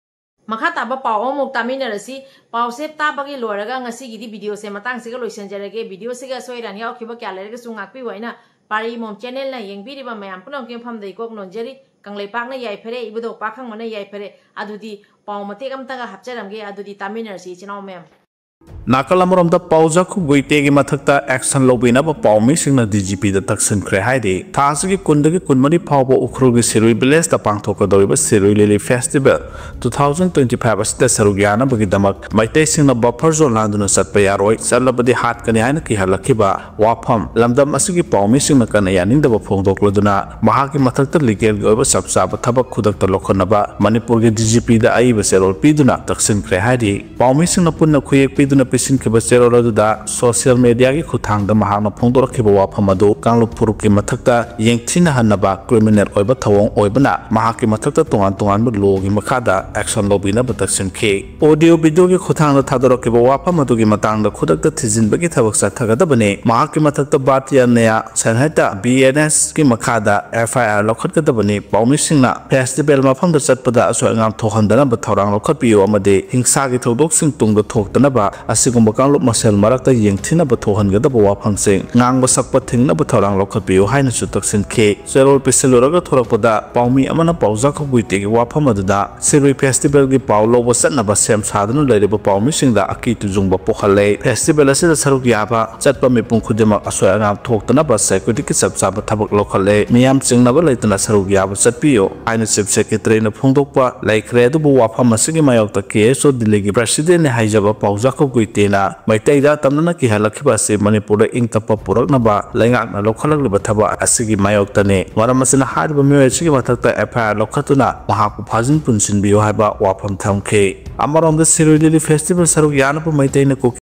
ꯃꯈꯥ ꯇꯥꯕ ꯄꯥꯎ ꯑꯃꯃꯨꯛ ꯇꯥꯃꯤꯟꯅꯔꯁꯤ꯫ ꯄꯥꯎꯁꯦ ꯇꯥꯕꯒꯤ ꯂꯣꯏꯔꯒ ꯉꯁꯤꯒꯤꯗꯤ videoꯁꯦ ꯃꯇꯥꯡꯁꯤꯒ ꯂꯣꯏꯁꯤꯟꯖꯔꯒꯦ꯫ Videoꯁꯤꯒ ꯑꯁꯣꯏ ꯑꯔꯥꯟ ꯌꯥꯎꯈꯤꯕ ꯀꯌꯥ ꯂꯩꯔꯒꯁꯨ ꯉꯥꯛꯄꯤꯌꯨ ꯍꯥꯏꯅ ꯄꯥꯔꯤ ꯃꯣꯝ channelꯅ ꯌꯦꯡꯕꯤꯔꯤꯕ ꯃꯌꯥꯝ ꯄꯨꯝꯅꯃꯛꯀꯤ ꯃꯐꯝꯗ ꯏꯀꯣꯛ ꯅꯣꯟꯖꯔꯤ꯫ ꯀꯪꯂꯩꯄꯥꯛꯅ ꯌꯥꯏꯐꯔꯦ, ꯏꯕꯨꯙꯧ ꯄꯥꯈꯪꯕꯅ ꯌꯥꯏꯐꯔꯦ꯫ ꯑꯗꯨꯗꯤ ꯄꯥꯎ ꯃꯇꯦꯛ ꯑꯃꯇꯒ ꯍꯥꯞꯆꯔꯝꯒꯦ꯫ ꯑꯗꯨꯗꯤ ꯇꯥꯃꯤꯟꯅꯔꯁꯤ ꯏꯆꯤꯟ ꯏꯅꯥꯎ ꯃꯌꯥꯝ꯫ ꯅꯥꯀꯜ ꯑꯃꯔꯣꯝꯗ ꯄꯥꯎ ꯖꯥꯈꯨꯞ ꯒꯨꯏꯇꯦꯒꯤ ꯃꯊꯛꯇ action ꯂꯧꯕꯤꯅꯕ ꯄꯥꯎꯃꯤꯁꯤꯡꯅ ꯗꯤ ꯖꯤ ꯄꯤꯗ ꯇꯛꯁꯤꯟꯈ꯭ꯔꯦ ꯍꯥꯏꯔꯤ꯫ ꯊꯥ ꯑꯁꯤꯒꯤ ꯀꯨꯟꯗꯒꯤ ꯀꯨꯟꯃꯔꯤ ꯐꯥꯎꯕ ꯎꯈ꯭ꯔꯨꯜꯒꯤ ꯁꯤꯔꯨꯏ villageꯇ ꯄꯥꯡꯊꯣꯛꯀꯗꯧꯔꯤꯕ ꯁꯤꯔꯨꯏ ꯂꯤꯂꯤ festival two thousand twenty five ꯑꯁꯤꯗ ꯁꯔꯨꯛ ꯌꯥꯅꯕꯒꯤꯗꯃꯛ ꯃꯩꯇꯩꯁꯤꯡꯅ buffer zone ꯂꯥꯟꯗꯨꯅ ꯆꯠꯄ ꯌꯥꯔꯣꯏ, ꯆꯠꯂꯕꯗꯤ ꯍꯥꯠꯀꯅꯤ ꯍꯥꯏꯅ ꯀꯤꯍꯜꯂꯛꯈꯤꯕ ꯋꯥꯐꯝ ꯂꯝꯗꯝ ꯑꯁꯤꯒꯤ ꯄꯥꯎꯃꯤꯁꯤꯡꯅ ꯀꯟꯅ ꯌꯥꯅꯤꯡꯗꯕ ꯐꯣꯡꯗꯣꯛꯂꯗꯨꯅ ꯃꯍꯥꯛꯀꯤ ꯃꯊꯛꯇ legalꯒꯤ ꯑꯣꯏꯕ ꯆꯞ ꯆꯥꯕ ꯊꯕꯛ ꯈꯨꯗꯛꯇ ꯂꯧꯈꯠꯅꯕ ꯃꯅꯤꯄꯨꯔꯒꯤ ꯗꯤ ꯖꯤ ꯄꯤꯗ ꯑꯏꯕ ꯆꯦꯔꯣꯜ ꯄꯤꯗꯨꯅ ꯇꯛꯁꯤꯟꯈ꯭ꯔꯦ ꯍꯥꯏꯔꯤ꯫ ꯄꯥꯎꯃꯤꯁꯤꯡꯅ ꯄꯨꯟꯅ ꯈꯨꯌꯦꯛ ꯄꯤꯗꯨꯅ ꯄꯤꯁꯤꯟꯈꯤꯕ ꯆꯦꯔꯣꯜ ꯑꯗꯨꯗ ꯁꯣꯁꯤꯌꯦꯜ ꯃꯦꯗꯤꯌꯥꯒꯤ ꯈꯨꯠꯊꯥꯡꯗ ꯃꯍꯥꯛꯅ ꯐꯣꯡꯗꯣꯔꯛꯈꯤꯕ ꯋꯥꯐꯝ ꯑꯗꯨ ꯀꯥꯡꯂꯨꯞ ꯐꯨꯔꯨꯞꯀꯤ ꯃꯊꯛꯇ ꯌꯦꯡꯊꯤꯅꯍꯟꯅꯕ ꯀ꯭ꯔꯤꯃꯤꯅꯦꯜ ꯑꯣꯏꯕ ꯊꯧꯑꯣꯡ ꯑꯣꯏꯕꯅ ꯃꯍꯥꯛꯀꯤ ꯃꯊꯛꯇ ꯇꯣꯉꯥꯟ ꯇꯣꯉꯥꯟꯕ ꯂꯣꯒꯤ ꯃꯈꯥꯗ ꯑꯦꯛꯁꯟ ꯂꯧꯕꯤꯅꯕ ꯇꯛꯁꯤꯟꯈꯤ꯫ ꯑꯣꯗꯤꯑꯣ ꯚꯤꯗꯤꯑꯣꯒꯤ ꯈꯨꯠꯊꯥꯡꯗ ꯊꯥꯗꯣꯔꯛꯈꯤꯕ ꯋꯥꯐꯝ ꯑꯗꯨꯒꯤ ꯃꯇꯥꯡꯗ ꯈꯨꯗꯛꯇ ꯊꯤꯖꯤꯟꯕꯒꯤ ꯊꯕꯛ ꯆꯠꯊꯒꯗꯕꯅꯤ꯫ ꯃꯍꯥꯛꯀꯤ ꯃꯊꯛꯇ ꯕꯥꯇꯤꯌꯥ ꯅꯌꯥ ꯁꯦꯟꯍꯦꯠꯇ ꯕꯤ ꯑꯦꯟ ꯑꯦꯁꯀꯤ ꯃꯈꯥꯗ ꯑꯦꯐ ꯑꯥꯏ ꯑꯥꯔ ꯂꯧꯈꯠꯀꯗꯕꯅꯤ꯫ ꯄꯥꯎꯃꯤꯁꯤꯡꯅ ꯐꯦꯁꯇꯤꯚꯦꯜ ꯃꯐꯝꯗ ꯆꯠꯄꯗ ꯑꯁꯣꯏ ꯑꯉꯥꯝ ꯊꯣꯛꯍꯟꯗꯅꯕ ꯊꯧꯔꯥꯡ ꯂꯧꯈꯠꯄꯤꯌꯨ ꯑꯃꯗꯤ ꯍꯤꯡꯁꯥꯒꯤ ꯊꯧꯗꯣꯛꯁꯤꯡ ꯇꯨꯡꯗ ꯊꯣꯛꯇꯅꯕ ꯑꯁꯤꯒꯨꯝꯕ ꯀꯥꯡꯂꯨꯞ ꯃꯁꯦꯜ ꯃꯔꯛꯇ ꯌꯦꯡꯊꯤꯅꯕ ꯊꯣꯛꯍꯟꯒꯗꯕ ꯋꯥꯐꯝꯁꯤꯡ ꯉꯥꯡꯕ ꯁꯛꯄ ꯊꯤꯡꯅꯕ ꯊꯧꯔꯥꯡ ꯂꯧꯈꯠꯄꯤꯌꯨ ꯍꯥꯏꯅꯁꯨ ꯇꯛꯁꯤꯟꯈꯤ꯫ ꯆꯦꯔꯣꯜ ꯄꯤꯁꯤꯜꯂꯨꯔꯒ ꯊꯣꯔꯛꯄꯗ ꯄꯥꯎꯃꯤ ꯑꯃꯅ ꯄꯥꯎꯖꯥꯈꯣꯛ ꯒꯨꯏꯇꯦꯒꯤ ꯋꯥꯐꯝ ꯑꯗꯨꯗ ꯁꯤꯔꯨꯏ ꯐꯦꯁꯇꯤꯚꯦꯜꯒꯤ ꯄꯥꯎ ꯂꯧꯕ ꯆꯠꯅꯕ ꯁꯦꯝ ꯁꯥꯗꯨꯅ ꯂꯩꯔꯤꯕ ꯄꯥꯎꯃꯤꯁꯤꯡꯗ ꯑꯀꯤ ꯇꯨꯖꯨꯡꯕ ꯄꯣꯛꯍꯜꯂꯦ꯫ ꯐꯦꯁꯇꯤꯚꯦꯜ ꯑꯁꯤꯗ ꯁꯔꯨꯛ ꯌꯥꯕ ꯆꯠꯄ ꯃꯤꯄꯨꯝ ꯈꯨꯗꯤꯡꯃꯛ ꯑꯁꯣꯏ ꯑꯉꯥꯝ ꯊꯣꯛꯇꯅꯕ ꯁꯦꯀ꯭ꯌꯨꯔꯤꯇꯤꯒꯤ ꯆꯞ ꯆꯥꯕ ꯊꯕꯛ ꯂꯧꯈꯠꯂꯦ꯫ ꯃꯤꯌꯥꯝ ꯆꯤꯡꯅꯕ ꯂꯩꯇꯅ ꯁꯔꯨꯛ ꯌꯥꯕ ꯆꯠꯄꯤꯌꯨ ꯍꯥꯏꯅ ꯆꯤꯐ ꯁꯦꯀ꯭ꯔꯦꯇꯔꯤꯅ ꯐꯣꯡꯗꯣꯛꯄ ꯂꯩꯈ꯭ꯔꯦ꯫ ꯑꯗꯨꯕꯨ ꯋꯥꯐꯝ ꯑꯁꯤꯒꯤ ꯃꯥꯌꯣꯛꯇ ꯀꯦ ꯑꯦꯁ ꯑꯣ ꯗꯤꯜꯂꯤꯒꯤ ꯄ꯭ꯔꯁꯤꯗꯦꯟꯠꯅꯤ ꯍꯥꯏꯖꯕ ꯄꯥꯎꯖꯥꯈꯣꯛ ꯒꯨꯏꯇꯦꯅ ꯃꯩꯇꯩꯗ ꯇꯝꯅꯅ ꯀꯤꯍꯜꯂꯛꯈꯤꯕ ꯑꯁꯤ ꯃꯅꯤꯄꯨꯔꯗ ꯏꯪ ꯇꯞꯄ ꯄꯨꯔꯛꯅꯕ ꯂꯩꯉꯥꯛꯅ ꯂꯧꯈꯠꯂꯛꯂꯤꯕ ꯊꯕꯛ ꯑꯁꯤꯒꯤ ꯃꯥꯌꯣꯛꯇꯅꯤ꯫ ꯃꯔꯝ ꯑꯁꯤꯅ ꯍꯥꯏꯔꯤꯕ ꯃꯤꯑꯣꯏ ꯑꯁꯤꯒꯤ ꯃꯊꯛꯇ ꯑꯦꯐ ꯑꯥꯏ ꯑꯥꯔ ꯂꯧꯈꯠꯇꯨꯅ ꯃꯍꯥꯛꯄꯨ ꯐꯥꯖꯤꯟ ꯄꯨꯟꯁꯤꯟꯕꯤꯌꯨ ꯍꯥꯏꯕ ꯋꯥꯐꯝ ꯊꯝꯈꯤ꯫ ꯑꯃꯔꯣꯝꯗ ꯁꯤꯔꯣꯏ ꯂꯤꯂꯤ ꯐꯦꯁꯇꯤꯚꯦꯜ ꯁꯔꯨꯛ ꯌꯥꯅꯕ ꯃꯩꯇꯩꯅ ꯀꯨꯀꯤ